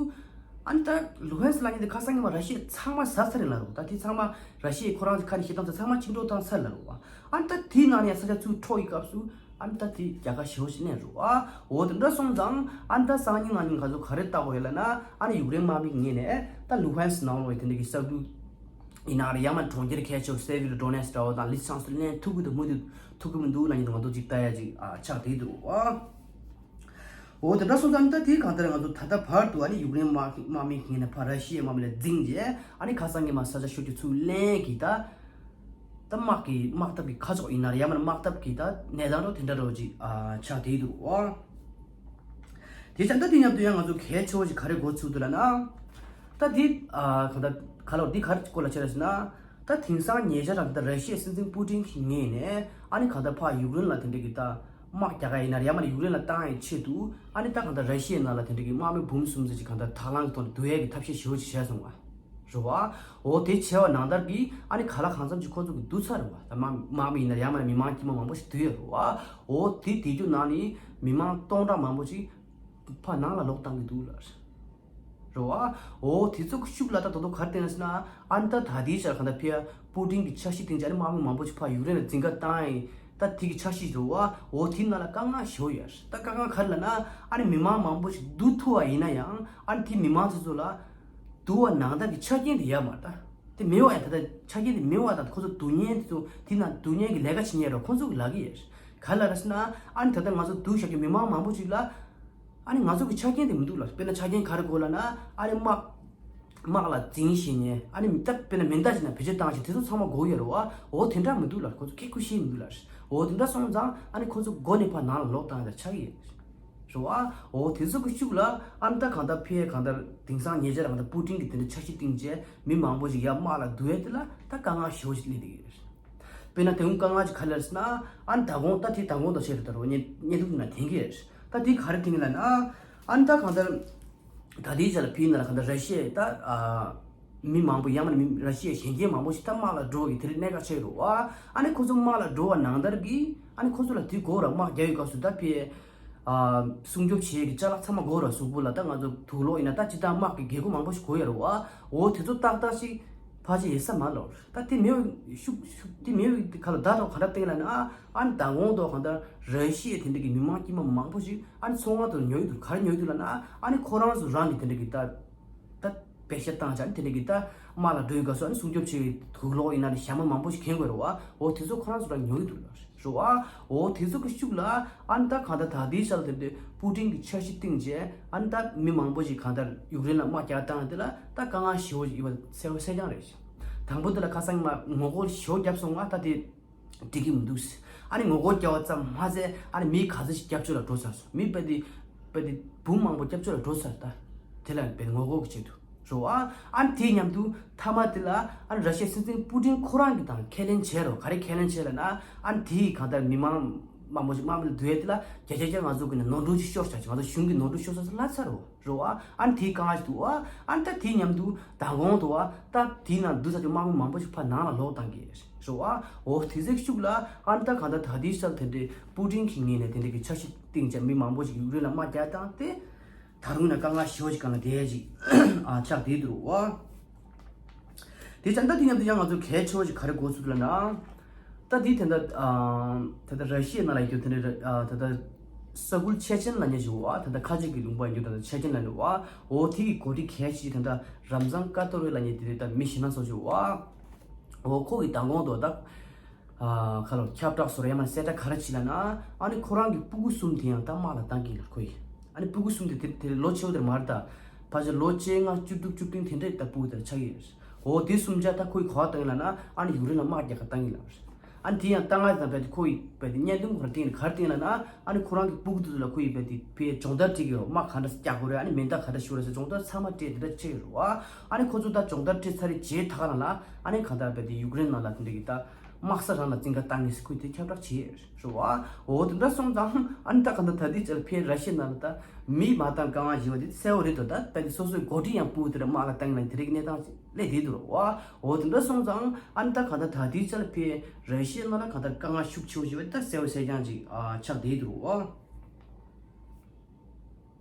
ཨ་ནི་ད་ལུ་ཧན་སི་ལབ་མཁན་དེ་ཁ་སང་ཉི་མ་ར་ཤི་ཡས་ཚང་མ་ཟ་ཚར་རེད་ལབ་རོགས། ད་དེ་ཚང་མ་ར་ཤི་ཡས་ཁོ་རང་ཚོ་ཁ་ནས་ཤེས་སྟངས་ཚོ་ཚང་མ་བཅིངས་འགྲོལ་བཏང་ཚར་ལབ་རོགས། ཨ་ནི་ད་དེའི་ནང་ནས་ཡང་ས་ཆ་ཚུར་འཕྲོག་ཡི་སྐབས་སུ། ཨ་ནི་ད་དེ་རྒྱལ་ཁ་ཞེ་པོ་ཞིག་སླེབས་རེད་བ། འོ་དེ་འདྲ་སོང་ཙང་ཨ་ནི་ད་སང་ཉིན་གནངས་ཉིན་ང་ཚོ་ག་རེ་ལྟ་དགོས་ཡོད་ལབ་ན། ཨ་ནི་ཡུཀ་རེན་དམག་མིའི་ངོས་ནས་ད་ལུ་ཧན་སི་ནང་ལོགས་ཡི་དེ་འདྲ་གི་ས་ཁུལ་ཡིན་ན་རེད། ཡང་མིན་གྲོང་ཁྱེར་གལ་ཆེ་བ་སེ་བི་རོ་ཌོ་ནེ་སི་ཀི་འདྲ་བོ་དང་ལི་སི་ཅན་སི་ཀི་ལེན་ཐུབ་ཀྱི་འདུག་མི་འདུག་ཐུབ་ཀྱི་མི་འདུག་ལབ་མཁན་དེ་ང་ཚོ་ཅིག་ལྟ་ཡ་ཅིག་ཨ་ཆགས་བསྡད་འདུག་བ། འོ་དེ་འདྲ་སོང་ཙང་ད་དེའི་གང་ལྟར་ང་ཚོ་ད་ལྟ་བར་དུ་ཨ་ནི་ཡུཀ་རེན་དམག་དམག་མིའི་ངོས་ནས་ཕར་ར་ཤི་ཡའི་དམག་མི་ལ་འཛིང་རྗེས་ཨ་ནི་ཁ་སང་ཉི་མ་ས་ཆ་ཤོར་རྒྱུ་ཚུར་ལེན་གྱིས་ད། ད་དམག་གི་དམག་འཐབ་ཀྱི་ཁ་ཕྱོགས་ཡིན་ན་རེད། ཡང་མིན་དམག་འཐབ་ཀྱི་ད་གནས་སྟངས་རོ་དེ་འདྲ་རོ་ཅིག་ཨ་ཆགས་བསྡད་འདུག་བ། དེ་ཙང་ད་དེ་མཉམ་དུ་ཡང་ང་ཚོ་གལ་ཆེ་བོ་ཞིག་ག་རེ་གོ་ཚུལ་འདུག་ལབ་ན། ད་འདི་ཨ་གང་ལྟར་ག་ལ་འདི་ག་རེ་སྐོར་ལ་བྱས་ལ་ཟེར་ན། ད་དེང་སང་ཉེ་ཆར་རང་ད་ར་ཤི་ཡའི་སྲིད་འཛིན་པུ་ཏིན་གྱི་ངོས་ནས་ཨ་ནི་གང་ལྟར་ཕར་ཡུཀ་རེན་ལ་དེ་འདྲ་གི་ད་དམག་རྒྱག་ག་ཡིན་ན་རེད། ཡང་མིན་ཡུཀ་རེན་ལ་བཏང་ཡའི་ཆེད་དུ་ཨ་ནི་ད་གང་ལྟར་ར་ཤི་ཡའི་ནང་ལ་དེ་འདྲ་གི་དམག་མི་འབུམ་གསུམ་ཙམ་ཅིག་གང་ལྟར་དང་བླངས་ཀྱི་ཐོག་ནས་བསྡུ་ཡས་ཀྱི་ཐབས་ཤེས་ཞེ་པོ་ཅིག་བྱས་སོང་བ། རེད་བ། འོ་དེ་བྱས་པ་ནང་ལྟར་གྱི་ཨ་ནི་ག་ལ་གང་འཚམ་ཅིག་ཁོ་ཚོ་གི་བསྡུ་ཚར་རེད་བ། ད་དམག་དམག་མི་ཡིན་ན་རེད། ཡང་མིན་མི་མང་དཀྱུས་མ་མང་པོ་ཞིག་བསྡུས་ཡོད་རེད་བ། འོ་དེ་དེ་རྒྱུ་ནང་ནས་མི་མང་སྟོང་ཕྲག་མང་པོ་ཞིག་ཕར་ནང་ལ་ལོག་བཏང་གི་འདུག་ལ། རེད་བ། འོ་དེ་ཚོ་གི་ཤུགས་ལ་ད་དོ་དོ་ག་རེ་བསྟན་ན་ཟེར་ན། ཨ་ནི་ད་ད་ལྟའི་ཆར་གང་ལྟར་ཕར་པུ་ཏིན་གྱི་འཆར་གཞི་སྟེང་ཅིག་ཨ་ནི་དམག་མི་མང་པོ་ཞིག་ཕར་ཡུཀ་རེན་ལ་འཛིང་ག་བཏང་ཡིན། ད་དེ་གི་འཆར་གཞི་རེད་བ། འོ་དེ་ནང་ལ་དཀའ་ངལ་ཞེ་པོ་ཡོད་རེད། ད་དཀའ་ངལ་ག་རེ་ལབ་ན། ཨ་ནི་མི་མང་མང་པོ་ཞིག་བསྡུ་ཐུབ་པ་ཡིན་ན་ཡང་ཨ་ནི་དེ་མི་མང་ཚོ་ཚོ་ལ་བསྡུ་བ་ནང་ལྟར་གྱི་ཆ་རྐྱེན་དེ་ཡོད་མ་རེད། ད་དེ་མེད་པ་ཡང་ད་ལྟ་ཆ་རྐྱེན་དེ་མེད་པ་དང་ཁོ་ཚོ་བསྡུ་མཁན་དེ་ཚོ་དེ་ནང་བསྡུ་མཁན་གྱི་ལས་ཀ་བྱེད་མཁན་རོ་ཁོ་ཚོ་གི་ལབ་ཀྱི་ཡོད་རེད། ག་རེ་ལབ་རེད་ཟེར་ན། ཨ་ནི་ད་ལྟ་ང་ཚོ་བསྡུ་བཞག་གི་མི་མང་མང་པོ་ཞིག་ལ་ཨ་ནི་ང་ཚོ་གི་ཆ་རྐྱེན་དེ་མི་འདུག་ལ། དཔེར་ན་ཆ་རྐྱེན་ག་རེ་དགོས་ལབ་ན། ཨ་ནི་དམག་དམག་ལ་འཛིང་ཤེས་མཁན། ཨ་ནི་ད་དཔེར་ན་མེ་མདའ་ཅིག་ནང་བེད་སྤྱོད་བཏང་ཤེས་དེ་ཚོ་ཚང་མ་དགོས་ཡོད་རེད་བ། འོ་དེ་འདྲ་མི་འདུག་ལ། ཁོ་ཚོ་ཁེ་ཁུ་ཤེས་མི་འདུག་ལ། འོ་དེ་འདྲ་སོང་ཙང་ཨ་ནི་ཁོ་ཚོ་མགོ་ནས་ཕར་ནང་ལ་ལོག་བཏང་ཡ་ཆགས་ཀྱི་ཡོད་རེད་བ། འོ་དེ་ཚོ་གི་ཤུགས་ལ་ཨ་ནི་ད་གང་ལྟར་ཕར་གང་ལྟར་དེང་སང་ཉེ་ཆར་གང་ལྟར་པུ་ཏིན་གྱི་དེ་འདྲ་འཆར་གཞི་བཏིང་བྱས་མི་མང་པོ་ཞིག་ཡར་དམག་ལ་བསྡུ་ཡ་དེ་ལ་ད་དཀའ་ངལ་ཞེ་པོ་ཞིག་སླེབས་བསྡད་ཀྱི་ཡོད་རེད། དཔེར་ན་དེ་སྔོན་དཀའ་ངལ་ཅིག་ག་རེ་རེད་ཟེར་ན། ཨ་ནི་ད་དགོང་ད་དེ་ད་དགོང་དང་བཤད་རེད། ད་རོ་བརྙན་བརྙན་ཐུང་ནང་འཐེན་གྱི་རེད། ད་དེ་ག་རེ་འཐེན་གྱི་ལབ་ན། ཨ་ནི་ད་གང་ལྟར་ད་ལྟའི་ཆ་ལ་ཕར་ནང་ལ་གང་ལྟར་ར་ཤི་ཡའི་ད་ཨ་མི་མང་པོ་ཡང་མིན་ར་ཤི་ཡའི་གཞོན་སྐྱེས་མང་པོ་ཞིག་ད་དམག་ལ་འགྲོ་གི་དེ་རིང་གནད་འགག་ཆགས་ཡོད་རེད་བ། ཨ་ནི་ཁོ་ཚོ་དམག་ལ་འགྲོ་བ་ནང་ལྟར་གྱི་ཨ་ནི་ཁོ་ཚོ་ལ་དེ་དགོས་ར། དམག་རྒྱག་ཡོད་སྐབས་སུ་ད་ཕར་ཨ་སྲུང་སྐྱོབ་བྱེད་ཀྱི་ཅ་ལག་ཚང་མ་དགོས་ར། གཟུགས་པོ་ལ་ད་ང་ཚོ་དུག་ལོག་ཡིན་ན་ད་ཅི་ད་དམག་གི་རྒྱལ་སྒོ་མང་པོ་ཞིག་དགོས་ཡོད་རེད་བ། འོ་དེ་ཚོ་ཏག་ཏག་ཞིག་ཕལ་ཆེར་ཡོད་ས་མ་རེད། ད་དེ་མེད་པའི་ཤུགས་ཤུགས་དེ་མེད་པའི་ཁ་ལ་ད་དང་ག་འདྲ་བསྟན་ལབ་ན། ཨ་ནི་ད་དགོང་དང་གང་ལྟར་ར་ཤི་ཡའི་དེ་འདྲ་གི་མི་མང་དཀྱུས་མ་མང་པོ་ཞིག་ཨ་ནི་ཚོང་ཁང་དུ་ཉོ་ཡི་འདུག་ག་རེ་ཉོ་ཡི་འདུག་ལབ་ན། ཨ་ནི་ཁོ་རང་ཚོ་རང་གི་དེ་འདྲ་གི་ད་ད་པེ་ཤ་བཏང་བྱས་ཨ་ནི་དེ་འདྲ་གི་ད་དམག་ལ་འགྲོ་ཡི་སྐབས་སུ་ཨ་ནི་སྲུང་སྐྱོབ་བྱེད་ཀྱི་དུག་ལོག་ཡིན་ན་ཞྭ་མོ་མང་པོ་ཞིག་གྱོན་དགོས་རེད་བ། འོ་དེ་ཚོ་ཁོ་རང་ཚོ་རང་ཉོ་ཡི་འདུག་ལབ་རེད་བ། འོ་དེ་ཚོ་གི་ཤུགས་ལ་ཨ་ནི་ད་གང་ལྟར་ད་ལྟའི་ཆར་དེ་འདྲ་པུ་ཏིན་གྱི་འཆར་གཞི་བཏིང་བྱས་ཨ་ནི་ད་མི་མང་པོ་ཞིག་གང་ལྟར་ཡུཀ་རེན་ལ་དམག་རྒྱག་བཏང་དེ་ལ་ད་དཀའ་ངལ་ཞེ་པོ་ཞིག་ཡོད་པ་གསལ་པོ་གསལ་རྐྱང་རེད། དང་པོ་དེ་ལ་ཁ་སང་མ་ངོ་རྒོལ་ཞེ་པོ་བརྒྱབ་སོང་ང་། ད་དེ་འགྲིག་གི་མི་འདུག་ཨ་ནི་ངོ་རྒོལ་རྒྱག་པ་ཙམ་མ་ཟད་ཨ་ནི་མི་ག་ཚོད་ཞིག་སྐྱབས་བཅོལ་ལ་འགྲོ་ཚར་སོང་། མི་དཔེ་དེ་དཔེ་དེ་འབུམ་མང་པོ་སྐྱབས་བཅོལ་ལ་འགྲོ་ཚར། ད་དེ་ལ་དཔེ་ངོ་རྒོལ་གྱི་ཆེད་དུ་རེད་བ། ཨ་ནི་དེའི་མཉམ་དུ་མཐའ་མ་དེ་ལ་ཨ་ནི་ར་ཤི་ཡའི་སྲིད་འཛིན་པུ་ཏིན་ཁོ་རང་གིས་དང་ཁས་ལེན་བྱས་རོ། ག་རེ་ཁས་ལེན་བྱས་ལབ་ན། ཨ་ནི་དེའི་གང་ལྟར་མི་མང་མང་པོ་ཞིག་དམག་མི་ལ་བསྡུ་ཡས་དེ་ལ་བརྒྱ་ཆ་བརྒྱ་ང་ཚོ་གི་ནས་ནོར་འཁྲུལ་ཅིག་ཤོར་ཚར་ཅིག་ང་ཚོ་གཞུང་གི་ནོར་འཁྲུལ་ཤོར་ཚར་ཟེར་ལབ་ཚར་རོ། རེད་བ། ཨ་ནི་དེའི་དཀའ་ངལ་ཞིག་འདུག་བ། ཨ་ནི་ད་དེའི་མཉམ་དུ་མདང་དགོང་དུ་བ་ད་དེའི་ནང་བསྡུ་ཚར་དུས་དམག་མི་མང་པོ་ཞིག་ཕར་ནང་ལ་ལོག་བཏང་གི་རེད་བ། འོ་དེ་ཚོའི་ཤུགས་ལ་ཨ་ནི་ད་གང་ལྟར་ད་ལྟའི་ཆར་དེ་འདྲའི་པུ་ཏིན་གྱི་ངོས་ནས་དེ་འདྲ་གི་འཆར་གཞི་བཏིང་བྱས་མི་མང་པོ་ཞིག་ཡུཀ་རེན་ལ་དམག་རྒྱག་བཏང་སྟེ། ད་རུང་ན་དཀའ་ངལ་ཞེ་པོ་ཞིག་སྒང་ལ་བསྡད་ཡ་ཅིག་ཨ་ཆགས་བསྡད་འདུག་བ། དེ་ཙང་ད་དེ་མཉམ་དུ་ཡང་ང་ཚོ་གལ་ཆེ་བ་ཞིག་ག་རེ་གོ་ཚུལ་ལབ་ན། ད་འདི་དེ་འདྲ་ཨ་དེ་འདྲ་ར་ཤི་ཡའི་ནང་ལ་ཡོད་རྒྱུ་དེ་འདྲ་ཨ་དེ་འདྲ་ས་ཁུལ་ཆེ་ཆེན་ལབ་མཁན་ཞིག་ཡོད་བ། དེ་འདྲ་ཁ་ཆེ་གི་ལུང་པ་ཡིན་རྒྱུ་དེ་འདྲ་ཆེ་ཆེན་ལབ་མཁན་བ། འོ་དེ་གི་འགོ་ཁྲིད་གལ་ཆེ་དེ་འདྲ་རམ་ཛན་ཀ་ཏོ་རེ་ལབ་མཁན་དེ་འདྲ་ད་མི་ཞེ་ན་སོ་ཞིག་ཡོད་བ། འོ་ཁོ་གི་མདང་དགོང་དུ་ད་ཨ་ཁ་ལོ་ཁྱབ་བསྒྲགས་སོ་རེ་ཡ་མ་གསལ་བསྒྲགས་ག་རེ་བྱས་ལབ་ན། ཨ་ནི་ཁོ་རང་གི་སྤུ་གུ་གསུམ་དེ་ཡང་ད་དམག་ལ་བཏང་གི་ཡིན་ལ་ཁོ་ཡིས། ཨ་ནི་སྤུ་གུ་གསུམ་དེ་དེ་དེ་ལོ་ཆེ་བོ་དེར་མ་རེད་ད། ཕལ་ཆེར་ལོ་བཅོ་ལྔ་བཅུ་དྲུག་བཅུ་བདུན་དེ་འདྲས་ད་སྤུ་གུ་དེར་ཆགས་ཀྱི་ཡོད་རེད། འོ་དེ་གསུམ་ཆ་ད་ཁོ་ཡི་གོ་བ་བཏང་ཡིན་ལབ་ན་ཨ་ནི་ཡུཀ་རེན་ལ་དམག་རྒྱག་ག་བཏང་ཡིན་ལབ་རེད། ཨ་ནི་དེ་ཡང་བཏང་ང་དང་བས་དེ་ཁོ་ཡི་བས་དེ་བརྙན་ཐུང་ཁོ་རང་བཏིང་ནས་ག་རེ་བཏིང་ལབ་ན། ཨ་ནི་ཁོ་རང་གི་སྤུ་གུ་དེ་ཚོ་ལ་ཁོ་ཡི་བས་དེ་བས་སྦྱོང་བརྡར་སྤྲད་ཀྱི་ཡོད། དམག་ག་འདྲ་རྒྱག་དགོས་རེད། ཨ་ནི་མེ་མདའ་ག་འདྲ་ཤོར་རེད་ཟེར་སྦྱོང་བརྡར་ཚང་མ་སྤྲད་དེ་འདྲ་བྱས་ཡོད་རེད་བ། ཨ་ནི་ཁོ་ཚོ་ད་སྦྱོང་བརྡར་སྤྲད་ཚར་རེད་རྗེས་ད་ག་རང་ལ་ཨ་ནི་གང་ལྟར་བས་དེ་ཡུཀ་རེན་ནང་ལ་དེ་འདྲ་གི་ད་དམག་ས་རང་ལ་འཛིང་ག་བཏང་ངེས་ཟེར་ཁོས་དེ་ཁྱབ་བསྒྲགས་བྱས་ཡོད་རེད་བ། འོ་དེ་འདྲ་སོང་ཙང་ཨ་ནི་ད་གང་ལྟར་ད་ལྟའི་ཆར་ཕར་ར་ཤི་ཡ་ནང་ལ་ད་མི་མ་བཏང་དཀའ་ངལ་ཞིག་ཡོད་པ་དེ་གསལ་བོ་རེད་དོ། ད་བས་དེ་སོ་སོའི་འགོ་ཁྲིད་ཡང་སྤུ་གུ་དེ་འདྲ་དམག་ལ་བཏང་ངེས་ལ་དེ་རིགས་གནས་སྟངས་ཅིག་སླེབས་བསྡད་འདུག་རེད་བ། འོ་དེ་འདྲ་སོང་ཙང་ཨ་ནི་ད་གང་ལྟར་ད་ལྟའི་ཆར་ཕར་ར་ཤི་ཡའི་ནང་ལ་གང་ལྟར་དཀའ་ངལ་ཤུགས་ཆེ་བོ་ཞིག་བས་ད་གསལ་བོ་གསལ་རྐྱང་ཅིག་ཨ་ཆགས་བསྡད་འདུག་རེད་བ།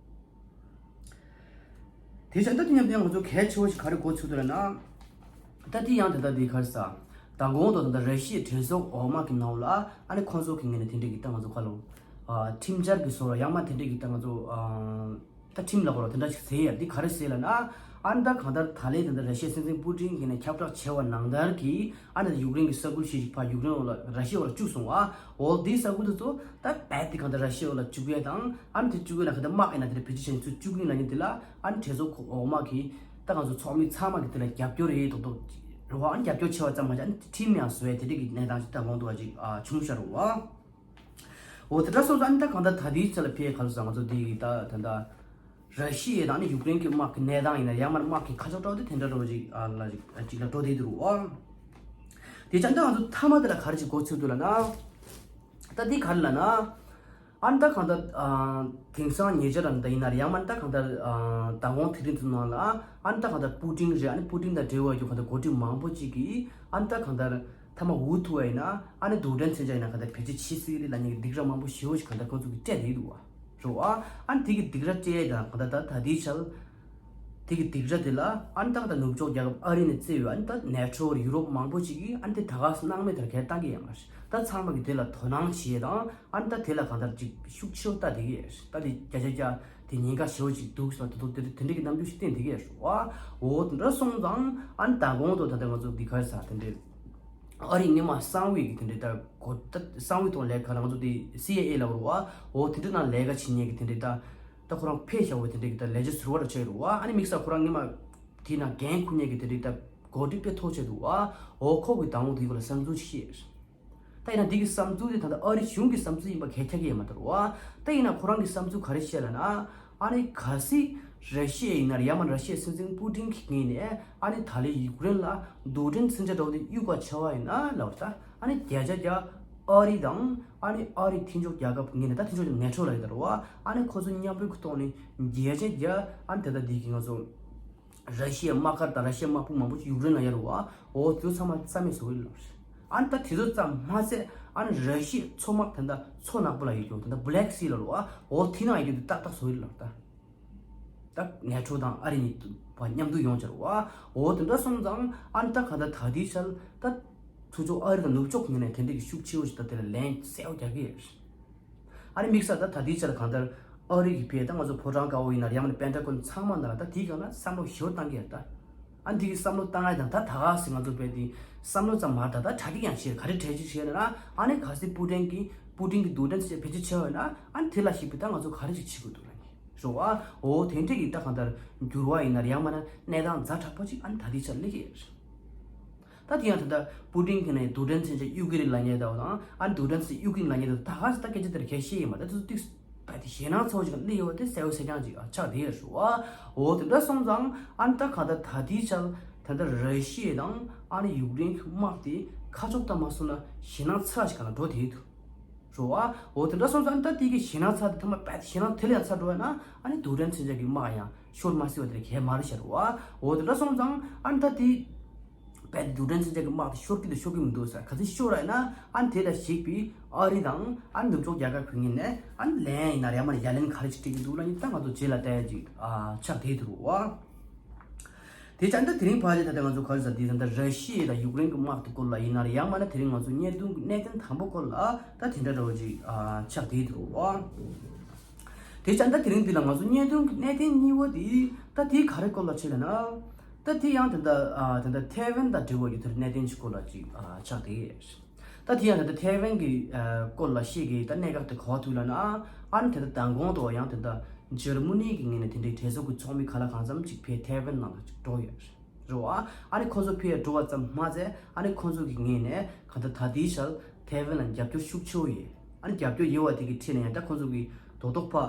དེ་བྱས་ད་དེ་མཉམ་དུ་ཡང་ང་ཚོ་གལ་ཆེ་བོ་ཞིག་ག་རེ་གོ་ཚུལ་འདུག་ལབ་ན། ད་དེ་ཡང་ད་ལྟ་དེ་ག་རེ་ཟ། མདང་དགོང་དུ་ད་ལྟ་ར་ཤི་ཡའི་གྲོས་ཚོགས་འོག་མ་གི་ནང་ལ་ཨ་ནི་ཁོང་ཚོ་གི་ངོས་ནས་དེ་འདྲས་ཀྱི་ད་ང་ཚོ་ཁ་ལོ། ཨ་ཁྲིམས་འཆར་གྱི་བཟོ་འདྲ་ཡང་མ་དེ་འདྲས་ཀྱི་ད་ང་ཚོ་ཨ་ད་ཁྲིམས་ལ་གོ་ལ་དེ་འདྲ་ཞིག་ཟེར་ཡ་འདི་ག་རེ་ཟེར་ལབ་ན། ཨ་ནི་ད་གང་ལྟར་ད་ལན་ད་ལྟ་ར་ཤི་ཡའི་སྲིད་འཛིན་པུ་ཏིན་གྱིས་ནས་ཁྱབ་བསྒྲགས་བྱས་པ་ནང་ལྟར་གྱི་ཨ་ནི་ད་ཡུཀ་རེན་གྱི་ས་ཁུལ་ཞིག་ཕར་ཡུཀ་རེན་འོག་ལ་ར་ཤི་ཡའི་འོག་ལ་བཅུག་སོང་བ། འོ་དེའི་ས་ཁུལ་དེ་ཚོ་ད་རྦད་དེ་གང་ལྟར་ར་ཤི་ཡའི་འོག་ལ་བཅུག་ཡས་དང་ཨ་ནི་དེ་བཅུག་ཡས་ལ་གང་ལྟར་དམག་ཡིན་ན་དེ་འདྲ་བེད་སྤྱོད་བྱས་ནས་ཚུར་བཅུག་གི་ཡིན་ལབ་མཁན་དེ་ལ་ཨ་ནི་གྲོས་ཚོགས་འོག་མ་གི་ད་ང་ཚོ་ཚོགས་མི་ཚང་མ་གི་དེ་ལ་རྒྱབ་སྐྱོར་རེད་རྡོག་རྡོག་རེད་བ། ཨ་ནི་རྒྱབ་སྐྱོར་བྱས་པ་ཙམ་མ་ཟད་ཨ་ནི་ཁྲིམས་ཡང་བཟོ་ཡས་དེ་འདྲ་གི་གནས་སྟངས་ཅིག་ད་ལོང་འདུག་བ་ཅིག་ཨ་བྱུང་ཤར་བ། འོ་དེ་འདྲ་སོང་ཙང་ཨ་ནི་ད་གང་ལྟར་ད་ལྟའི་ཆ་ལ་ཕེ་ག་ལ་ཟ་ང་ཚོ་འདི་ཡི་ད་ད་ལྟ་ར་ཤི་ཡ་དང་ཨ་ནི་ཡུཀ་རེན་གྱི་དམག་གི་གནས་སྟངས་ཡིན་ན་ཡང་མར་དམག་གི་ཁ་ཕྱོགས་འདྲ་བོ་དེ་དེ་འདྲ་འདྲ་བོ་ཅིག་ཨ་ལ་ཅིག་ཅིག་ལ་འགྲོ་བསྡད་འདུག་རོ། དེ་ཙང་ད་ང་ཚོ་མཐའ་མ་དེ་ལ་ག་རེ་ཅིག་གོ་ཚོད་འདུག་ལབ་ན། ད་འདི་ག་རེ་ལབ་ན། ཨ་ནི་ད་གང་ལྟར་ཨ་དེང་སང་ཉེ་ཆར་རང་ད་ཡིན་ན་ཡང་མ་ད་གང་ལྟར་ཨ་མདང་དགོང་དེ་རིང་ཚོ་ནང་ལ་ཨ་ནི་ད་གང་ལྟར་པུ་ཏིན་རེད། ཨ་ནི་པུ་ཏིན་དང་འབྲེལ་བ་ཡོད་གང་ལྟར་འགོ་ཁྲིད་མང་པོ་ཅིག་གིས་ཨ་ནི་ད་གང་ལྟར་མཐའ་མ་འུ་ཐུག་པ་ཡིན་ན་ཨ་ནི་རྡུལ་ཕྲན་མཚོན་ཆ་ཡིན་ན་གང་ལྟར་བེད་སྤྱོད་བྱེད་སྲིད་ཀྱི་རེད་ལབ་མཁན་གྱི་སྡིགས་ར་མང་པོ་ཞེ་པོ་ཞིག་གང་ལྟར་ཁོང་ཚོ་གིས་སྤྲད་བསྡད་འདུག་བ་རེད་བ། ཨ་ནི་དེ་གི་སྡིགས་ར་སྤྲད་ཡས་དང་གང་ལྟར་ད་ད་ལྟའི་ཆར། དེ་གི་སྡིགས་ར་དེ་ལ་ཨ་ནི་ད་གང་ལྟར་ནུབ་ཕྱོགས་རྒྱལ་ཁབ་ཨ་རི་ནས་བརྩིས་པའི་ཨ་ནི་ད་ནེ་ཊོ་ཡུ་རོབ་མང་པོ་ཅིག་གིས་ཨ་ནི་དེ་ད་ག་སེ་སྣང་མེད་དེར་གས་བཏང་གི་ཡོད་མ་རེད། ད་ཚང་མ་གིས་དེ་ལ་དོ་སྣང་བྱེད་ཡས་དང་ཨ་ནི་ད་དེ་ལ་གང་ལྟར་ཅིག་ཤུགས་ཆེ་བོ་ལྟ་བསྡད་ཀྱི་ཡོད་རེད། ད་དེ་བརྒྱ་ཆ་བརྒྱ་དེ་ཉེན་ཁ་ཞེ་པོ་ཅིག་འདུག་ཟེར་དེ་ཚོ་དེ་དེ་འདྲ་གི་རྣམ་འགྱུར་ཞིག་བསྟན་བསྡད་ཀྱི་ཡོད་རེད་བ། འོ་དེ་འདྲ་སོང་ཙང་ཨ་ནི་མདང་དགོང་དུ་ད་ལྟ་ང་ཚོ་འདི་ག་རེ་ཟ་དེ་འདྲའི་ཨ་རི་སྔོན་མ་གསང་བའི་གི་དེ་འདྲའི་ད་གོ་ད་གསང་བའི་ཐོག་ལས་ཀ་ང་ཚོ་དེ་སི་ཨའི་ཨེ་ལབ་རེད་བ། འོ་དེ་འདྲ་ནང་ལས་ཀ་བྱེད་མཁན་གི་དེ་འདྲའི་ད་ད་ཁོ་རང་ཕེབས་བཞག་པའི་དེ་འདྲའི་གི་ད་ལས་བྱེད་ཟུར་པ་རུ་ཆགས་ཡོད་རེད་བ། ཨ་ནི་དམིགས་བསལ་ཁོ་རང་སྔོན་མ་དེ་ནང་འགན་འཁུར་མཁན་གི་དེ་འདྲའི་ད་འགོ་ཁྲིད་དཔེ་མཐོ་ཆེ་འདུག་བ། འོ་ཁོ་གི་དང་པོ་དེ་གི་ལ་བསམ་ཚུལ་ཅིག་བཤད། ད་ཡིན་ན་འདི་གི་བསམ་ཚུལ་དེ་ད་ལྟ་ཨ་རི་གཞུང་གི་བསམ་ཚུལ་ཡིན་པ་གལ་ཆགས་ཀྱི་ཡོད་མ་རེད་བ། ད་ཡིན་ན་ཁོ་རང་གི་བསམ་ཚུལ་ག་རེ་བཤད་ལབ་ན། ཨ་ནི་གལ་སྲིད་ར་ཤི་ཡ་ཡིན་ན་ཡང་མ་ར་ཤི་ཡའི་སྲིད་འཛིན་པུ་ཏིན་གྱི་ངོས་ནས་ཨ་ནི་ད་ལན་ཡུཀ་རེན་ལ་རྡུལ་ཕྲན་མཚོན་ཆ་འདྲ་བོ་དེ་གཡུག་པ་བྱས་པ་ཡིན་ན་ལབ་པ་རེད། ད་ཨ་ནི་བརྒྱ་ཆ་བརྒྱ་ཨ་རི་དང་ཨ་ནི་ཨ་རིའི་མཐུན་ཕྱོགས་རྒྱལ་ཁབ་ངོས་ནས་ད་མཐུན་ཕྱོགས་ཀྱི་ནེ་ཊོ་ལབ་ཡོད་ད་རེད་བ། ཨ་ནི་ཁོ་ཚོ་མཉམ་འབྲེལ་གྱི་ཐོག་ནས་བརྒྱ་ཆ་བརྒྱ་ཨ་ནི་དེ་ལྟ་འདི་གི་ང་ཚོ་ར་ཤི་ཡའི་དམག་སྒར་དང་ར་ཤི་ཡའི་དམག་དཔུང་མང་པོ་ཞིག་ཡུཀ་རེན་ལ་ཡོད་རེད་བ། འོ་དེ་ཚོ་ཚང་མ་རྩ་མེད་བཟོ་གི་ཡོད་ལབ་རེད། ཨ་ནི་ད་དེ་ཚོ་ཙམ་མ་ཟད་ཨ་ནི་ར་ཤི་ཡའི་མཚོ་དམག་དེ་འདྲ་མཚོ་ནག་པོ་ལ་ཡོད་རྒྱུ་དེ་འདྲ་Black Sea་ལབ་རེད་བ། འོ་དེ་ནང་ཡོད་རྒྱུ་དེ་ཏག་ཏག་བཟོ་གི་ཡོད་ལབ་ད། ད་ནེ་ཊོ་དང་ཨ་རི་གཉིས་བར་མཉམ་འདུས་ཡོང་བྱ་རེད་བ། འོ་དེ་འདྲ་སོང་ཙང་ཨ་ནི་ད་ག་ད་ད་ལྟའི་ཆར་ད་ཚུར་ཕྱོགས་ཨ་རི་དང་ནུབ་ཕྱོགས་ངོས་ནས་དེ་འདྲ་གི་ཤུགས་ཆེ་བོ་ཞིག་ད་དེ་ལ་ལན་གསལ་བོ་རྒྱག་གི་ཡོད་རེད། ཨ་ནི་དམིགས་བསལ་ད་ད་ལྟའི་ཆར་གང་ལྟར་ཨ་རི་གི་ཕེ་ད་ང་ཚོ་ཕོ་བྲང་དཀར་པོ་ཡིན་ན་ཡང་ན་པེན་ཊ་གོན་ཚང་མ་ནང་ལ་ད་དེའི་སྒང་ལ་བསམ་བློ་ཞེ་པོ་བཏང་གི་ཡོད་ད། ཨ་འདི་གི་བསམ་བློ་བཏང་ཡ་དང་ད་ད་ག་སེ་ང་ཚོ་བས་དེ་བསམ་བློ་ཙམ་མ་ད་ད་གྲ་སྒྲིག་ཡང་བྱེད་ག་རེ་གྲ་སྒྲིག་བྱེད་ན་ཨ་ནི་ག་སེ་པུ་ཏིན་གི་པུ་ཏིན་གི་རྡུལ་ཕྲན་ཚོས་བེད་སྤྱོད་བྱས་པ་ཡིན་ན་ཨ་ནི་དེ་ལ་གཞིགས་པའི་ད་ང་ཚོ་ག་རེ་ཞིག་བྱེད་དགོས་འདུག་ལབ་ནི་རེད་བ། འོ་དེ་འདྲ་གི་ད་གང་ལྟར་འགྱུར་བ་ཡིན་ན་ཡང་མ་ན་གནས་སྟངས་ཛ་དྲག་པོ་ཅིག་ཨ་ནི་ད་ལྟའི་ཆར་སླེབས་ཀྱི་ཡོད་རེད། ད་དེ་ཡང་ད་ལྟ་པུ་ཏིན་གྱིས་ནས་རྡུལ་ཕྲན་མཚོན་ཆ་གཡུག་གི་རེད་ལབ་མཁན་དང་ཨ་ནི་རྡུལ་ཕྲན་ཚོས་གཡུག་གི་ལབ་མཁན་དང་ད་ག་ས་ད་སྐད་ཆ་དེར་ཁས་ཤེས་ཡིན་པ་ད་དུ་ཏིག་ད་དེ་ཞེད་སྣང་ཚ་བོ་ཞིག་སླེབས་ཡོད་པ་དེ་གསལ་པོ་གསལ་རྐྱང་ཅིག་ཆགས་བསྡད་ཡོད་རེད་བ། འོ་དེ་འདྲ་སོང་ཙང་ཨ་ནི་ད་ག་ད་ད་དེའི་ཆར་ད་ལྟ་ར་ཤི་ཡ་དང་ཨ་ནི་ཡུཀ་རེན་གྱི་དམག་དེ་ཁ་ཕྱོགས་ལྟ་མ་སོང་ན་ཞེད་སྣང་ཚ་ཞིག་ག་ལ་འགྲོ་བསྡད་ཡོད་འདུག་རེད་བ། འོ་དེ་འདྲ་སོང་ཙང་ཨ་ནི་ད་དེ་གི་ཞེད་སྣང་ཚ་དེ་ཐ་མ་བད་ཞེད་སྣང་དེ་ལས་ཡང་ཚ་འགྲོ་བ་ན་ཨ་ནི་རྡུལ་ཕྲན་མཚོན་ཆ་གི་དམག་ཡང་ཤོར་མ་སྲིད་པ་དེ་ལས་གལ་མ་རེད་ཤག་རེད་བ། འོ་དེ་འདྲ་སོང་ཙང་ཨ་ནི་ད་དེ། བད་རྡུལ་ཕྲན་མཚོན་ཆ་གི་དམག་དེ་ཤོར་གི་འདུག་ཤོར་གི་མི་འདུག་ཟེར་ག་ཚོད་ཤོར་ར་ཡིན་ན་ཨ་ནི་དེ་ལ་གཞིགས་པའི་ཨ་རི་དང་ཨ་ནི་ནུབ་ཕྱོགས་རྒྱལ་ཁབ་ཁོ་གཉིས་ནས་ཨ་ནི་ལན་ཡིན་ན་རེ་མ་ནས་ཡ་ལན་ག་རེ་ཞིག་སྤྲད་ཀྱི་འདུག་ལབ་ནི་ད་ང་ཚོ་རྗེས་ལ་ལྟ་ཡ་ཅིག་ཨ་ཆགས་བསྡད་འདུག་བ། དེ་ཙང་ད་དེ་རིང་ཕལ་ཆེར་ད་ལྟ་ང་ཚོ་ག་རེ་ཟེར་དེ་ཙང་ད་ར་ཤི་ཡ་དང་ཡུཀ་རེན་གྱི་དམག་དེ་སྐོར་ལ་ཡིན་ན་རེ་ཡང་མ་ན་དེ་རིང་ང་ཚོ་བརྙན་ཐུང་གི་གནད་དོན་དང་པོ་སྐོར་ལ་ད་དེ་འདྲ་འདྲ་བོ་ཅིག་ཨ་ཆགས་བསྡད་འདུག་བ། དེ་ཙང་ད་དེ་རིང་འདི་ལ་ང་ཚོ་བརྙན་ཐུང་གི་གནད་དོན་གཉིས་པ་དེ་ད་དེ་ག་རེ་སྐོར་ལ་བྱས་ལབ་ན། ད་དེ་ཡང་དེ་འདྲ་ཨ་དེ་འདྲ་ཐའེ་ཝན་དང་འབྲེལ་བ་ཡོད་དེར་གནད་དོན་ཞིག་སྐོར་ལ་ཅིག་ཨ་ཆགས་ཏེ། ད་དེ་ཡང་དེ་འདྲ་ཐའེ་ཝན་གྱི་ཨ་སྐོར་ལ་བཤད་ཀྱི་ད་གནད་འགག་དེ་ག་བ་ཐུག་ལབ་ན་ཨ་ནི་དེ་འདྲ་མདང་དགོང་དུ་ཡང་དེ་འདྲ་འཇར་མ་ནི་གི་ངོས་ནས་དེ་འདྲའི་གྲོས་ཚོགས་ཀྱི་ཚོགས་མི་ག་ལ་གང་འཚམ་ཅིག་ཕེབས་ཐའེ་ཝན་ནང་ལ་ཅིག་འགྲོ་ཡོད་རེད་བ། ཨ་ནི་ཁོང་ཚོ་ཕེབས་འགྲོ་བ་ཙམ་མ་ཟད་ཨ་ནི་ཁོང་ཚོ་གི་ངོས་ནས་ག་ད་ད་ལྟའི་ཆར་ཐའེ་ཝན་ལ་རྒྱབ་སྐྱོར་ཤུགས་ཆེ་བོ་ཡོད། ཨ་ནི་རྒྱབ་སྐྱོར་ཡོད་པ་དེ་གི་ཁྲིད་ནས་ཡང་ད་ཁོང་ཚོ་གི་རྡོག་རྡོག་ཕར་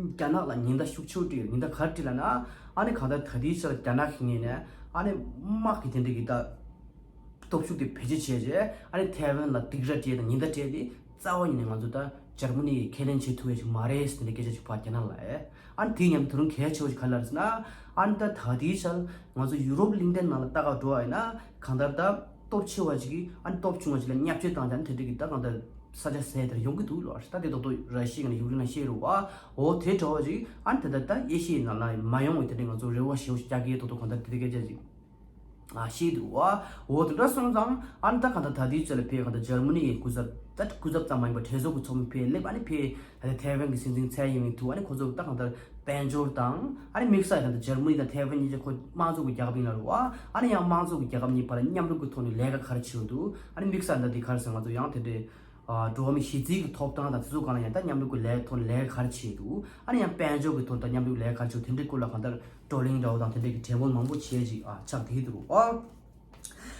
རྒྱ་ནག་ལ་ཉེན་བརྡ་ཤུགས་ཆེ་བོ་སྤྲད་ཡོད། ཉེན་བརྡ་ག་རེ་སྤྲད་ལབ་ན་ཨ་ནི་གང་ལྟར་ད་ལྟའི་ཆར་རྒྱ་ནག་གི་ངོས་ནས་ཨ་ནི་དམག་གི་དེ་འདྲ་གི་ད་སྟོབས་ཤུགས་དེ་བེད་སྤྱོད་བྱས་རྗེས་ཨ་ནི་ཐའེ་ཝན་ལ་སྡིགས་ར་སྤྲད་དང་ཉེན་བརྡ་སྤྲད་དེ་རྩ་བ་ཉིད་ནས་ང་ཚོ་ད་འཇར་མ་ནི་ཡིས་ཁས་ལེན་བྱེད་ཐུབ་ཡ་ཞིག་མ་རེད་ཟེར་ནས་སྐད་ཆ་ཞིག་ཕར་རྒྱ་ནག་ལ་ཨེ། ཨ་ནི་དེ་མཉམ་དུ་རུང་གལ་ཆེ་བོ་ཞིག་ག་རེ་ལབ་ཟེར་ན་ཨ་ནི་ད་ད་ལྟའི་ཆར་ང་ཚོ་ཡུ་རོབ་གླིང་ཕྲན་ནང་ལ་ལྟ་ག་འགྲོ་བ་ཡིན་ན་གང་ལྟར་ད་སྟོབས་ཆེ་བ་ཞིག་གིས་ཨ་ནི་སྟོབས་ཆུང་བ་ཞིག་ལ་བརྙས་བཅོས་བཏང་ཙང་དེ་འདྲ་གི་ད་གང་ལྟར་ས་ཆ་ཟད་དེར་ཡོང་གི་འདུག་ལོ། ད་དེ་ཐོག་ཏུ་ར་ཤི་ཡ་ནས་ཡུཀ་རེན་ལ་བཤད་རུང་བ་འོ་དེ་འདྲ་བ་ཞིག་ཨ་ནི་དེ་ལྟར་ད་དབྱེ་ཞིབ་ནང་ལ་མ་ཡོང་བའི་དེ་འདྲ་ང་ཚོ་རེ་བ་ཞེ་པོ་ཞིག་རྒྱག་གི་ཡོད། ཐོག་ཏུ་གང་ལྟར་དེ་འདྲ་སྐད་ཆ་ཞིག་ ཨ་ཤེས་འདུག་བ། འོ་དེ་འདྲ་སོང་ཙང་ཨ་ནི་ད་གང་ལྟར་ད་ལྟའི་ཆ་ལ་ཕེ་གང་ལྟར་འཇར་མ་ནི་ཡི་སྐུ་ཚབ་ད་སྐུ་ཚབ་ཙམ་མ་ཡིན་པར་གྲོས་ཚོགས་ཀྱི་ཚོགས་མི་ཕེ་སླེབས། ཨ་ནི་ཕེ་ད་ལྟ་ཐའེ་ཝན་གྱི་སྲིད་འཛིན་ཚའེ་ཡིན་མིན་ཐུག་ཨ་ནི་ཁོ་ཚོ་ད་གང་ལྟར་དཔལ་འབྱོར་དང་ཨ་ནི་དམིགས་བསལ་ད་ལྟ་འཇར་མ་ནི་དང་ཐའེ་ཝན་གཉིས་ཆ་ཁོ་དམངས་གཙོ་གི་རྒྱལ་ཁབ་ཡིན་ལ་རུ་བ། ཨ་ནི་ཡང་དམངས་གཙོ་གི་རྒྱལ་ཁབ་གཉིས་བར་ལ་མཉམ་རུབ་ཀྱི་ཐོག་ནས་ལས་ཀ་ག་རེ་བྱེད་འདུག་ཨ་ནི་དམིགས་བསལ་ད་ལྟ་དེ་ག་རེ་ཟེར་ང་ཚོ་ཡང་དེ་འདྲའི་འགྲོ་བ་མིའི་གཞི་རྩའི་གི་ཐོབ་ཐང་དང་དེ་ཚོ་སྒང་ལ་ཡང་ད་མཉམ་རུབ་ཀྱི་ལས་ཐོག་ནས་ལས་ཀ་ག་རེ་བྱེད་འདུག་ཨ་ནི་ཡང་དཔལ་འབྱོར་གྱི་ཐོག་ད་མཉམ་རུབ་ལས་ཀ་ག་རེ་བྱེད་འདུག་དེ་འདྲའི་སྐོར་ལ་གང་ལྟར་བགྲོ་གླེང་འདྲ་བོ་དང་དེ་འདྲའི་གི་གྲོས་མོལ་མང་པོ་བྱས་ཅིག་ཨ་ཆགས་བསྡད་འདུག་ཨ།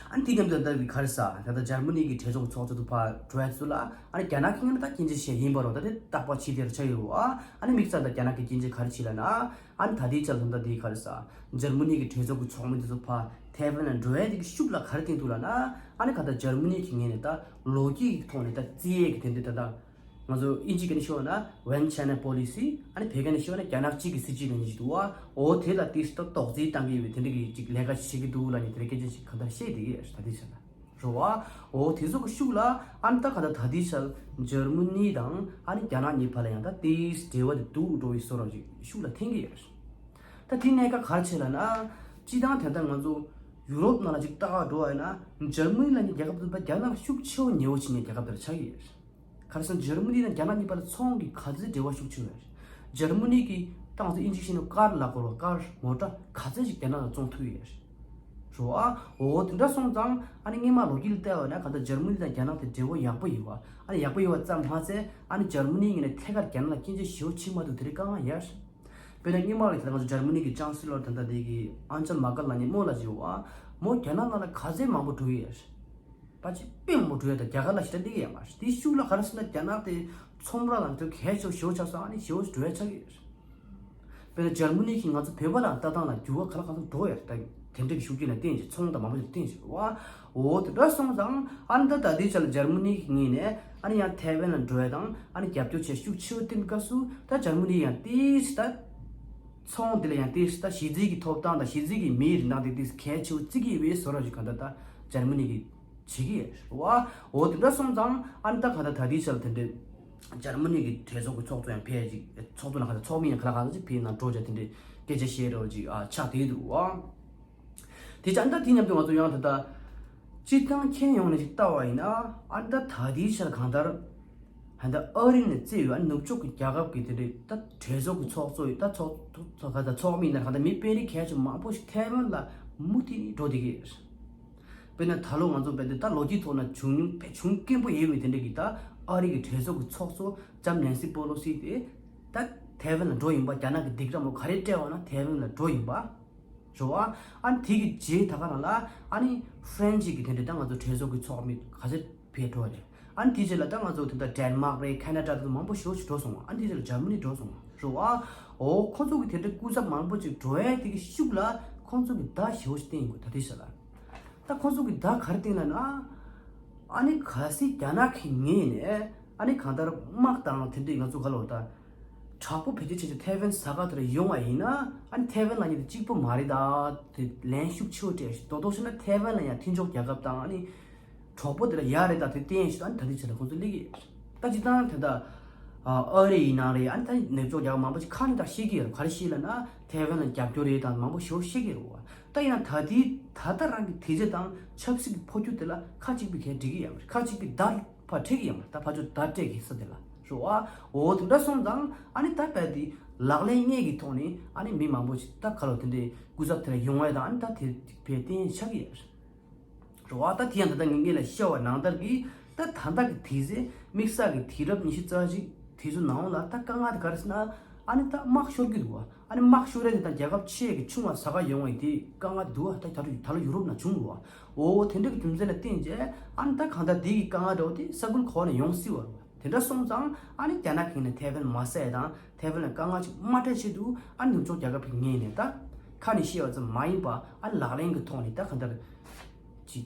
ཨ་ནི་དེ་མཉམ་དུ་ད་ལྟ་གི་ག་རེ་ཟ་ད་ལྟ་འཇར་མ་ནི་གི་གྲོས་ཚོགས་ཚོགས་གཙོ་དུ་ཕར་འགྲོ་ཡ་ཚུལ་ལ་ཨ་ནི་རྒྱ་ནག་གི་ངོས་ནས་ད་སྐྱོན་བརྗོད་བྱས་ཡིན་པ་རོ། ད་དེ་རྟག་པར་ཇི་ལྟར་ཆགས་ཡོད་རོ། ཨ་ནི་དམིགས་བསལ་ད་རྒྱ་ནག་གི་སྐྱོན་བརྗོད་ག་རེ་བྱས་ལབ་ན། ཨ་ནི་ད་ལྟའི་ཆར་ད་ལྟ་དེ་ག་རེ་ཟ་འཇར་མ་ནི་གི་གྲོས་ཚོགས་ཀྱི་ཚོགས་མི་དེ་ཚོ་ཕར་ཐའེ་ཝན་ལ་འགྲོ་ཡ་དེ་གི་ཤུགས་ལ་ག་རེ་བསྟན་འདུག་ལབ་ན། ཨ་ནི་ག་ད་འཇར་མ་ནི་གི་ངོས་ནས་ད་ལོ་རྒྱུས་ཀྱི་ཐོག་ནས་ད་རྩིས་ཡས་ཀྱི་དེ་འདྲ་ད་ད། ང་ཚོ་དབྱིན་ཇི་སྐད་ནས་ཞུ་བ་ན་One China Policy། ཨ་ནི་བོད་སྐད་ནས་ཞུ་བ་ན་རྒྱ་ནག་གཅིག་གི་སྲིད་བྱུས་ལབ་ནི་ཞིག་འདུག་བ། འོ་དེ་ལ་ཏིས་ད་རྡོག་རྫིས་བཏང་གི་ཡོད་པའི་དེ་འདྲ་གི་ཅིག་ལས་ཀ་ཞིག་བྱེད་ཀྱི་འདུག་ལབ་ནི་དེ་འདྲ་སྐད་ཆ་ཞིག་གང་ལྟར་བཤད་བསྡད་ཀྱི་ཡོད་ད་ལྟའི་ཆ་ལ་རོ་བ། འོ་དེ་ཚོ་གི་ཤུགས་ལ་ཨ་ནི་ད་ག་ད་ད་ལྟའི་ཆར་འཇར་མ་ནི་དང་ཨ་ནི་རྒྱ་ནག་གཉིས་བར་ལ་ཡང་ད་ཏིས་འབྲེལ་བ་དེ་སྡུག་འགྲོ་བའི་བཟོ་འདྲ་ཞིག་ཤུགས་ལ་འཐེན་གྱི་ཡོད། ད་དེ་གནད་འགག་ག་རེ་བྱེད་ལབ་ན། སྤྱིར་བཏང་དེ་ལྟར་ང་ཚོ་ཡུ་རོབ་ནང་ལ་ཅིག་ལྟ་ག་འགྲོ་བ་ཡིན་ན་འཇར་མ་ནི་ལབ་ནི་རྒྱལ་ཁབ་དེ་ད་རྒྱ་ནག་ལ་ཤུགས་ཆེ་བ་ཉེ་བོ་བྱེད་ནི་རྒྱལ་ཁབ་དེར་ཆགས་ཀྱི་ཡོད། ག་རེ་ཟེར་ན་འཇར་མ་ནི་དང་རྒྱ་ནག་གཉིས་བར་ལ་ཚོང་གི་ག་ཚོད་འབྲེལ་བ་ཤུགས་ཆེ་བ་རེད། འཇར་མ་ནི་གི་ཏང་སོ་ཨིན་ཇི་ཤེས་ན་ཀར་ལ་གོ་རོ་ཀར་མོ་ཊ་ག་ཚོད་ཅིག་རྒྱ་ནག་ལ་བཙོང་ཐུབ་ཡོད་རེད། རོ་ཨ། འོ་དེ་འདྲ་སོང་ཙང་ཨ་ནི་སྔོན་མ་ལོ་རྒྱུས་ལ་བལྟས་པ་ན་ག་ད་འཇར་མ་ནི་དང་རྒྱ་ནག་དེ་འབྲེལ་བ་ཡག་པོ་ཡོད་པ། ཨ་ནི་ཡག་པོ་ཡོད་པ་ཙམ་མ་ཟད་ཨ་ནི་འཇར་མ་ནི་ངོས་ནས་ཐད་ཀར་རྒྱ་ནག་ལ་སྐྱོན་བརྗོད་ཞེ་པོ་བྱེད་མ་ཐུབ་དེ་རིགས་དཀའ་ངལ་ཡོད་རེད། དཔེར་ན་སྔོན་མ་ལ་དེ་ལ་ང་ཚོ་འཇར་མ་ནི་གི་ཅང་སི་ལོར་དེ་འདྲ་དེ་གི་ཨན་ཇེ་ལ་མར་ཀེལ་ལབ་ནི་མོ་ལ་ཅིག་ཡོད་པ། མོ་རྒྱ་ནག་ནང་ལ་ག་ཚོད་མང་པོ་འགྲོ་ཡོད་རེད། པ་ཅི་དཔེ་མང་པོ་འགྲོ་ཡ་དང་རྒྱ་གར་ལ་ཞེ་དྲག་སླེབས་ཡ་མ་རེད། དེའི་ཤུགས་ལ་ག་རེ་ཟེར་ན་རྒྱ་ནག་དེ་ཚོང་ར་ལ་འགྲོ་གལ་ཆེ་ཞེ་པོ་ཆགས་སོང་། ཨ་ནི་ཞེ་པོ་འགྲོ་ཡ་ཆགས་ཀྱི་རེད། དཔེར་ན་འཇར་མ་ནི་གིས་ང་ཚོ་བོད་པ་ལ་ལྟ་སྟངས་ལ་འགྱུར་བ་ག་ལ་གང་འཚམ་འགྲོ་ཡ་རེད། ད་དེ་འདྲ་གི་ཤུགས་རྐྱེན་ལ་བརྟེན་ཅིག་ཚོང་དང་མང་པོ་ཞིག་བརྟེན་ཅིག་བ། འོ་དེ་འདྲ་སོང་ཙང་ཨ་ནི་ད་ད་ལྟའི་ཆ་ལ་འཇར་མ་ནི་གི་ངོས་ནས་ཨ་ནི་ཡང་ཐའེ་ཝན་ལ་འགྲོ་ཡ་དང་ཨ་ནི་རྒྱབ་སྐྱོར་བྱས་ཤུགས་ཆེ་བོ་བསྟན་པའི་སྐབས་སུ་ད་འཇར་མ་ནི་ཡང་ཏིས་ད་ཚོང་དེ་ལ་ཡང་ཏིས་ད་གཞི་རྩའི་གི་ཐོབ་ཐང་དང་གཞི་རྩའི་གི་མིའི་རིན་ཐང་དེ་ཏིས་གལ་ཆེ་བོ་བརྩི་གི་ཡོད་པའི་བཟོ་འདྲ་ཞིག་གང་ལྟར་ད་འཇར་མ་ནི་གི་བྱེད་ཀྱི་ཡོད་རེད་བ། འོ་དེ་འདྲ་སོང་ཙང་ཨ་ནི་ད་ག་ད་ད་ལྟའི་ཆར་དེ་འདྲའི་འཇར་མ་ནི་གི་གྲོས་ཚོགས་ཀྱི་ཚོགས་གཙོ་ཡང་ཕེབས་ཅིག་ཚོགས་གཙོ་ལ་ག་ད་ཚོགས་མི་ཡང་ག་ལ་ག་ད་ཅིག་ཕེབས་ན་འགྲོ་བྱ་དེ་འདྲའི་སྐད་ཆ་བཤད་རོགས་ཅིག་ཨ་ཆགས་བསྡད་འདུག་བ། དེ་ཅང་ད་དེ་མཉམ་དུ་ང་ཚོ་ཡང་ད་ད་སྤྱིར་བཏང་ཁྱེད་ཡོང་ནས་ཅིག་ལྟ་བ་ཡིན་ན་ཨ་ནི་ད་ད་ལྟའི་ཆར་གང་ལྟར། ཧན་ད་ཨ་རི་ནས་བརྩིས་ཡོད་ཨ་ནུབ་ཕྱོགས་ཀྱི་རྒྱལ་ཁབ་ཀྱི་དེ་འདྲའི་ད་གྲོས་ཚོགས་ཀྱི་ཚོགས་གཙོ་ཡི་ད་ཚོགས་ཚོགས་ཚོགས་ཚོགས་མི་ཡིན་ན་ཧན་ད་མི་དཔོན་རིགས་གལ་ཆེ་མང་པོ་ཞིག་ཐའེ་ཝན་ལ་མུ་མཐུད་འགྲོ་བསྡད་ཀྱི་ཡོད། དཔེར་ན་ད་ལོ་ང་ཚོ་དཔེ་དེ་ད་ལོ་རྒྱུས་ཐོག་ན་བྱུང་མྱོང་བྱུང་དཀོན་པོ་ཡོད་པའི་དེ་འདྲའི་གི་ད་ཨ་རི་གི་གྲོས་ཚོགས་ཀྱི་ཚོགས་གཙོ་ལྕམ་ནན་སི་པོ་ལོ་སི་དེ་ད་ཐའེ་ཝན་ལ་འགྲོ་ཡིན་པ། རྒྱ་ནག་གི་སྡིགས་ར་མོ་ག་རེ་སྤྲད་པ་ན་ཐའེ་ཝན་ལ་འགྲོ་ཡིན་པ། རེད་བ། ཨ་ནི་དེ་གི་རྗེས་ད་ག་རང་ལ་ཨ་ནི་ཧྥ་རན་སི་གི་དེ་འདྲའི་ད་ང་ཚོ་གྲོས་ཚོགས་ཀྱི་ཚོགས་མི་ག་ཚོད་ཕེབས་འགྲོ་བ་རེད། ཨ་ནི་དེ་རྗེས་ལ་ད་ང་ཚོ་དེ་འདྲ་ཌེན་མཱག་རེད། ཁ་ན་ཌ་དེ་ཚོ་མང་པོ་ཞེ་པོ་ཞིག་འགྲོ་སོང་བ། ཨ་ནི་དེ་རྗེས་ལ་འཇར་མ་ནི་འགྲོ་སོང་བ་རེད་བ། འོ་ཁོ་ཚོ་གི་དེ་འདྲའི་སྐུ་ཚབ་མང་པོ་ཅིག་འགྲོ་ཡས་དེ་གི་ཤུགས་ལ་ཁོ་ཚོ་གི་བརྡ་ཞེ་པོ་ཞིག་བསྟན་ཡོད་ད་ལྟའི་ཆ་ལ། ད་ཁོ་ཚོ་གི་བརྡ་ག་རེ་བསྟན་ལབ་ན། ཨ་ནི་གལ་སྲིད་རྒྱ་ནག་གི་ངོས་ནས་ཨ་ནི་གང་ལྟར་དམག་དང་དེ་འདྲའི་ང་ཚོ་ག་ལ་བ་ད། དྲག་པོ་བེད་སྤྱོད་བྱས་ཏེ་ཐའེ་ཝན་ས་ཁ་དེར་ཡོང་བ་ཡིན་ན་ཨ་ནི་ཐའེ་ཝན་ལབ་མཁན་དེ་གཅིག་པོ་མ་རེད་ད། དེ་ལན་ཤུགས་ཆེ་བོ་སྤྲད་ཤིག་རྡོག་རྡོག་བཤད་ན་ཐའེ་ཝན་ལ་ཡང་མཐུན་ཕྱོགས་རྒྱལ་ཁབ་དང་ཨ་ནི་གྲོགས་པོ་དེ་ལ་ཡག་རེད་ད། དེ་བསྟན་ཤིག་ཨ་ནི་ད་ལྟའི་ཆ་ལ་ཁོང་ཚོ་སླེབས་ཀྱི་ཡོད། ད་སྤྱིར་བཏང་དེ་འདྲ་ཨ་རི་ཡིན་ན་རེད། ཨ་ནི་ད་ནུབ་ཕྱོགས་རྒྱལ་ཁབ་མང་པོ་ཞིག་ཁ་ནས་ད་བཤད་ཀྱི་ཡོད། ག་རེ་བཤད་ལབ་ན་ཐའེ་ཝན་ལ་རྒྱབ་སྐྱོར་རེད་དང་མང་པོ་ཞེ་པོ་བཤད་ཀྱི་ཡོད་རེད་བ། ད་ཡིན་ན་ད་ལྟའི་ད་ལྟ་རང་གི་དེ་རྗེས་དང་ཆབ་སྲིད་ཀྱི་འཕོ་འགྱུར་དེ་ལ་ཁ་གཅིག་པའི་གལ་འགྲིག་གི་ཡོད་མ་རེད། ཁ་གཅིག་པའི་བརྡ་ཕར་འཕྲད་ཀྱི་ཡོད་མ་རེད། ད་ཕར་ཚུར་བརྡ་སྤྲད་ཀྱི་ས་དེ་ལ་རེད་བ། འོ་དེ་འདྲ་སོང་ཙང་ཨ་ནི་ད་རྦད་དེ་ལག་ལེན་དངོས་ཀྱི་ཐོག་ནས་ཨ་ནི་མི་མང་པོ་ཞིག་ད་ག་ལོ་དེ་འདྲའི་སྐུ་ཚབ་དེ་ལ་ཡོང་བ་དང་ཨ་ནི་ད་དེ་ཕར་བསྟན་ཆགས་ཀྱི་ཡོད་རེད་བ། ད་དེ་ཡང་ད་ལྟ་ངས་ངས་ལ་བཤད་པ་ནང་ལྟར་གྱི་ད་ད་ལྟ་གི་དུས་ཚོད་དམིགས་བསལ་གྱི་དུས་རབས་ཉི་ཤུ་རྩ་གཅིག་དུས་ཚོད་ནང་ལ་ད་དཀའ་ངལ་དེ་ག་རེ་ཟེར་ན་ཨ་ནི་ད་དམག་ཤོར་གྱི་འདུག་བ། ཨ་ནི་དམག་ཤོར་ཡ་དེ་དང་རྒྱལ་ཁབ་ཆེ་གི་ཆུང་བ་ས་ཁ་ཡོང་བ་ཡི་དེ་དཀའ་ངལ་འདུག་བ། ད་ད་ལོ་ད་ལོ་ཡུ་རོབ་ནང་བྱུང་འདུག་བ། འོ་དེ་འདྲ་གི་རྒྱུ་མཚན་ལ་བརྟེན་བྱས་ཨ་ནི་ད་གང་ལྟར་དེ་གི་དཀའ་ངལ་འདྲ་བོ་དེ་ས་ཁུལ་གོ་བ་ནས་ཡོང་སྲིད་བ་རེད་བ། དེ་འདྲ་སོང་ཙང་ཨ་ནི་རྒྱ་ནག་གི་ནས་ཐའེ་ཝན་མ་བསད་དང་ཐའེ་ཝན་ལ་དཀའ་ངལ་ཅིག་མ་སྤྲད་ཆེད་དུ་ཨ་ནི་ནུབ་ཕྱོགས་རྒྱལ་ཁབ་ཀྱི་ངོས་ནས་ད་ཁ་ནས་བཤད་པ་ཙམ་མ་ཡིན་པ་ཨ་ནི་ལག་ལེན་གྱི་ཐོག་ནས་ད་གང་ལྟར་ཅིག་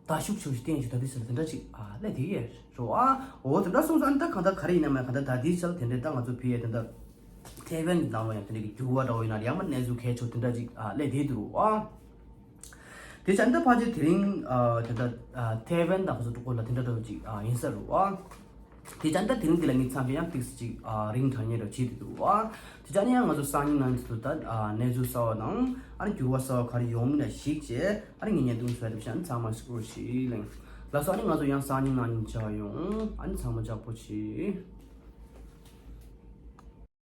ད་ཤུགས་ཆེ་ཞིག་བསྟན་ཞིག་ད་དུས་ཟེར་དེ་འདྲ་ཅིག་ཨ་ལས་དེ་ཡས་རོ་ཨ། འོ་དེ་འདྲ་སོང་ཙང་ད་གང་ལྟར་ག་རེ་ཡིན་ན་མ་གང་ལྟར་ད་དེའི་ཆར་དེ་འདྲའི་ད་ང་ཚོ་བི་ཡས་དེ་འདྲ་ཐའེ་ཝན་གྱི་ནང་ལ་ཡང་དེ་འདྲ་གི་འགྱུར་བ་འདྲ་བོ་ཡིན་ན་ཡང་མ་གནས་ཚུལ་གལ་ཆེ་དེ་འདྲ་ཅིག་ཨ་ལས་དེ་འདུག་རོ་ཨ། དེ་ཆ་འདི་ཕལ་ཆེར་དེ་རིང་ཨ་དེ་འདྲ་ཨ་ཐའེ་ཝན་དང་ཁོ་ཚོ་འགྲོ་སྐོར་ལ་དེ་འདྲ་འདྲ་བོ་ཅིག་ཨ་ཡིན་ས་རོ་ཨ། དེ་ཙང་ད་དེ་རིང་འདི་ལ་ངས་མཚམས་ཀྱི་ཡང་ཏིག་ཙམ་ཅིག་ཨ་རིང་དྲགས་ཉེ་རུ་བྱེད་དུ་འདུག་ཨ། དེ་ནས་ཡང་ང་ཚོ་སང་ཉིན་གནངས་ཉིན་དུ་ད་ཨ་གནས་ཚུལ་གསར་བ་དང་ཨ་ནི་འགྱུར་བ་གསར་བ་ག་རེ་ཡོང་མིན་ལ་གཞིགས་བྱས་ཨ་ནི་ངས་བརྙན་ཐུང་བཟོས་ཏེ་བཞག་ནི་ཚང་མ་སྐོར་ཞིག་གླེང་། ལགས་སོ། ཨ་ནི་ང་ཚོ་ཡང་སང་ཉིན་གནངས་ཉིན་མཇལ་ཡོང་། ཨ་ནི་ཚང་མ་ཇག་པོ་བྱེད།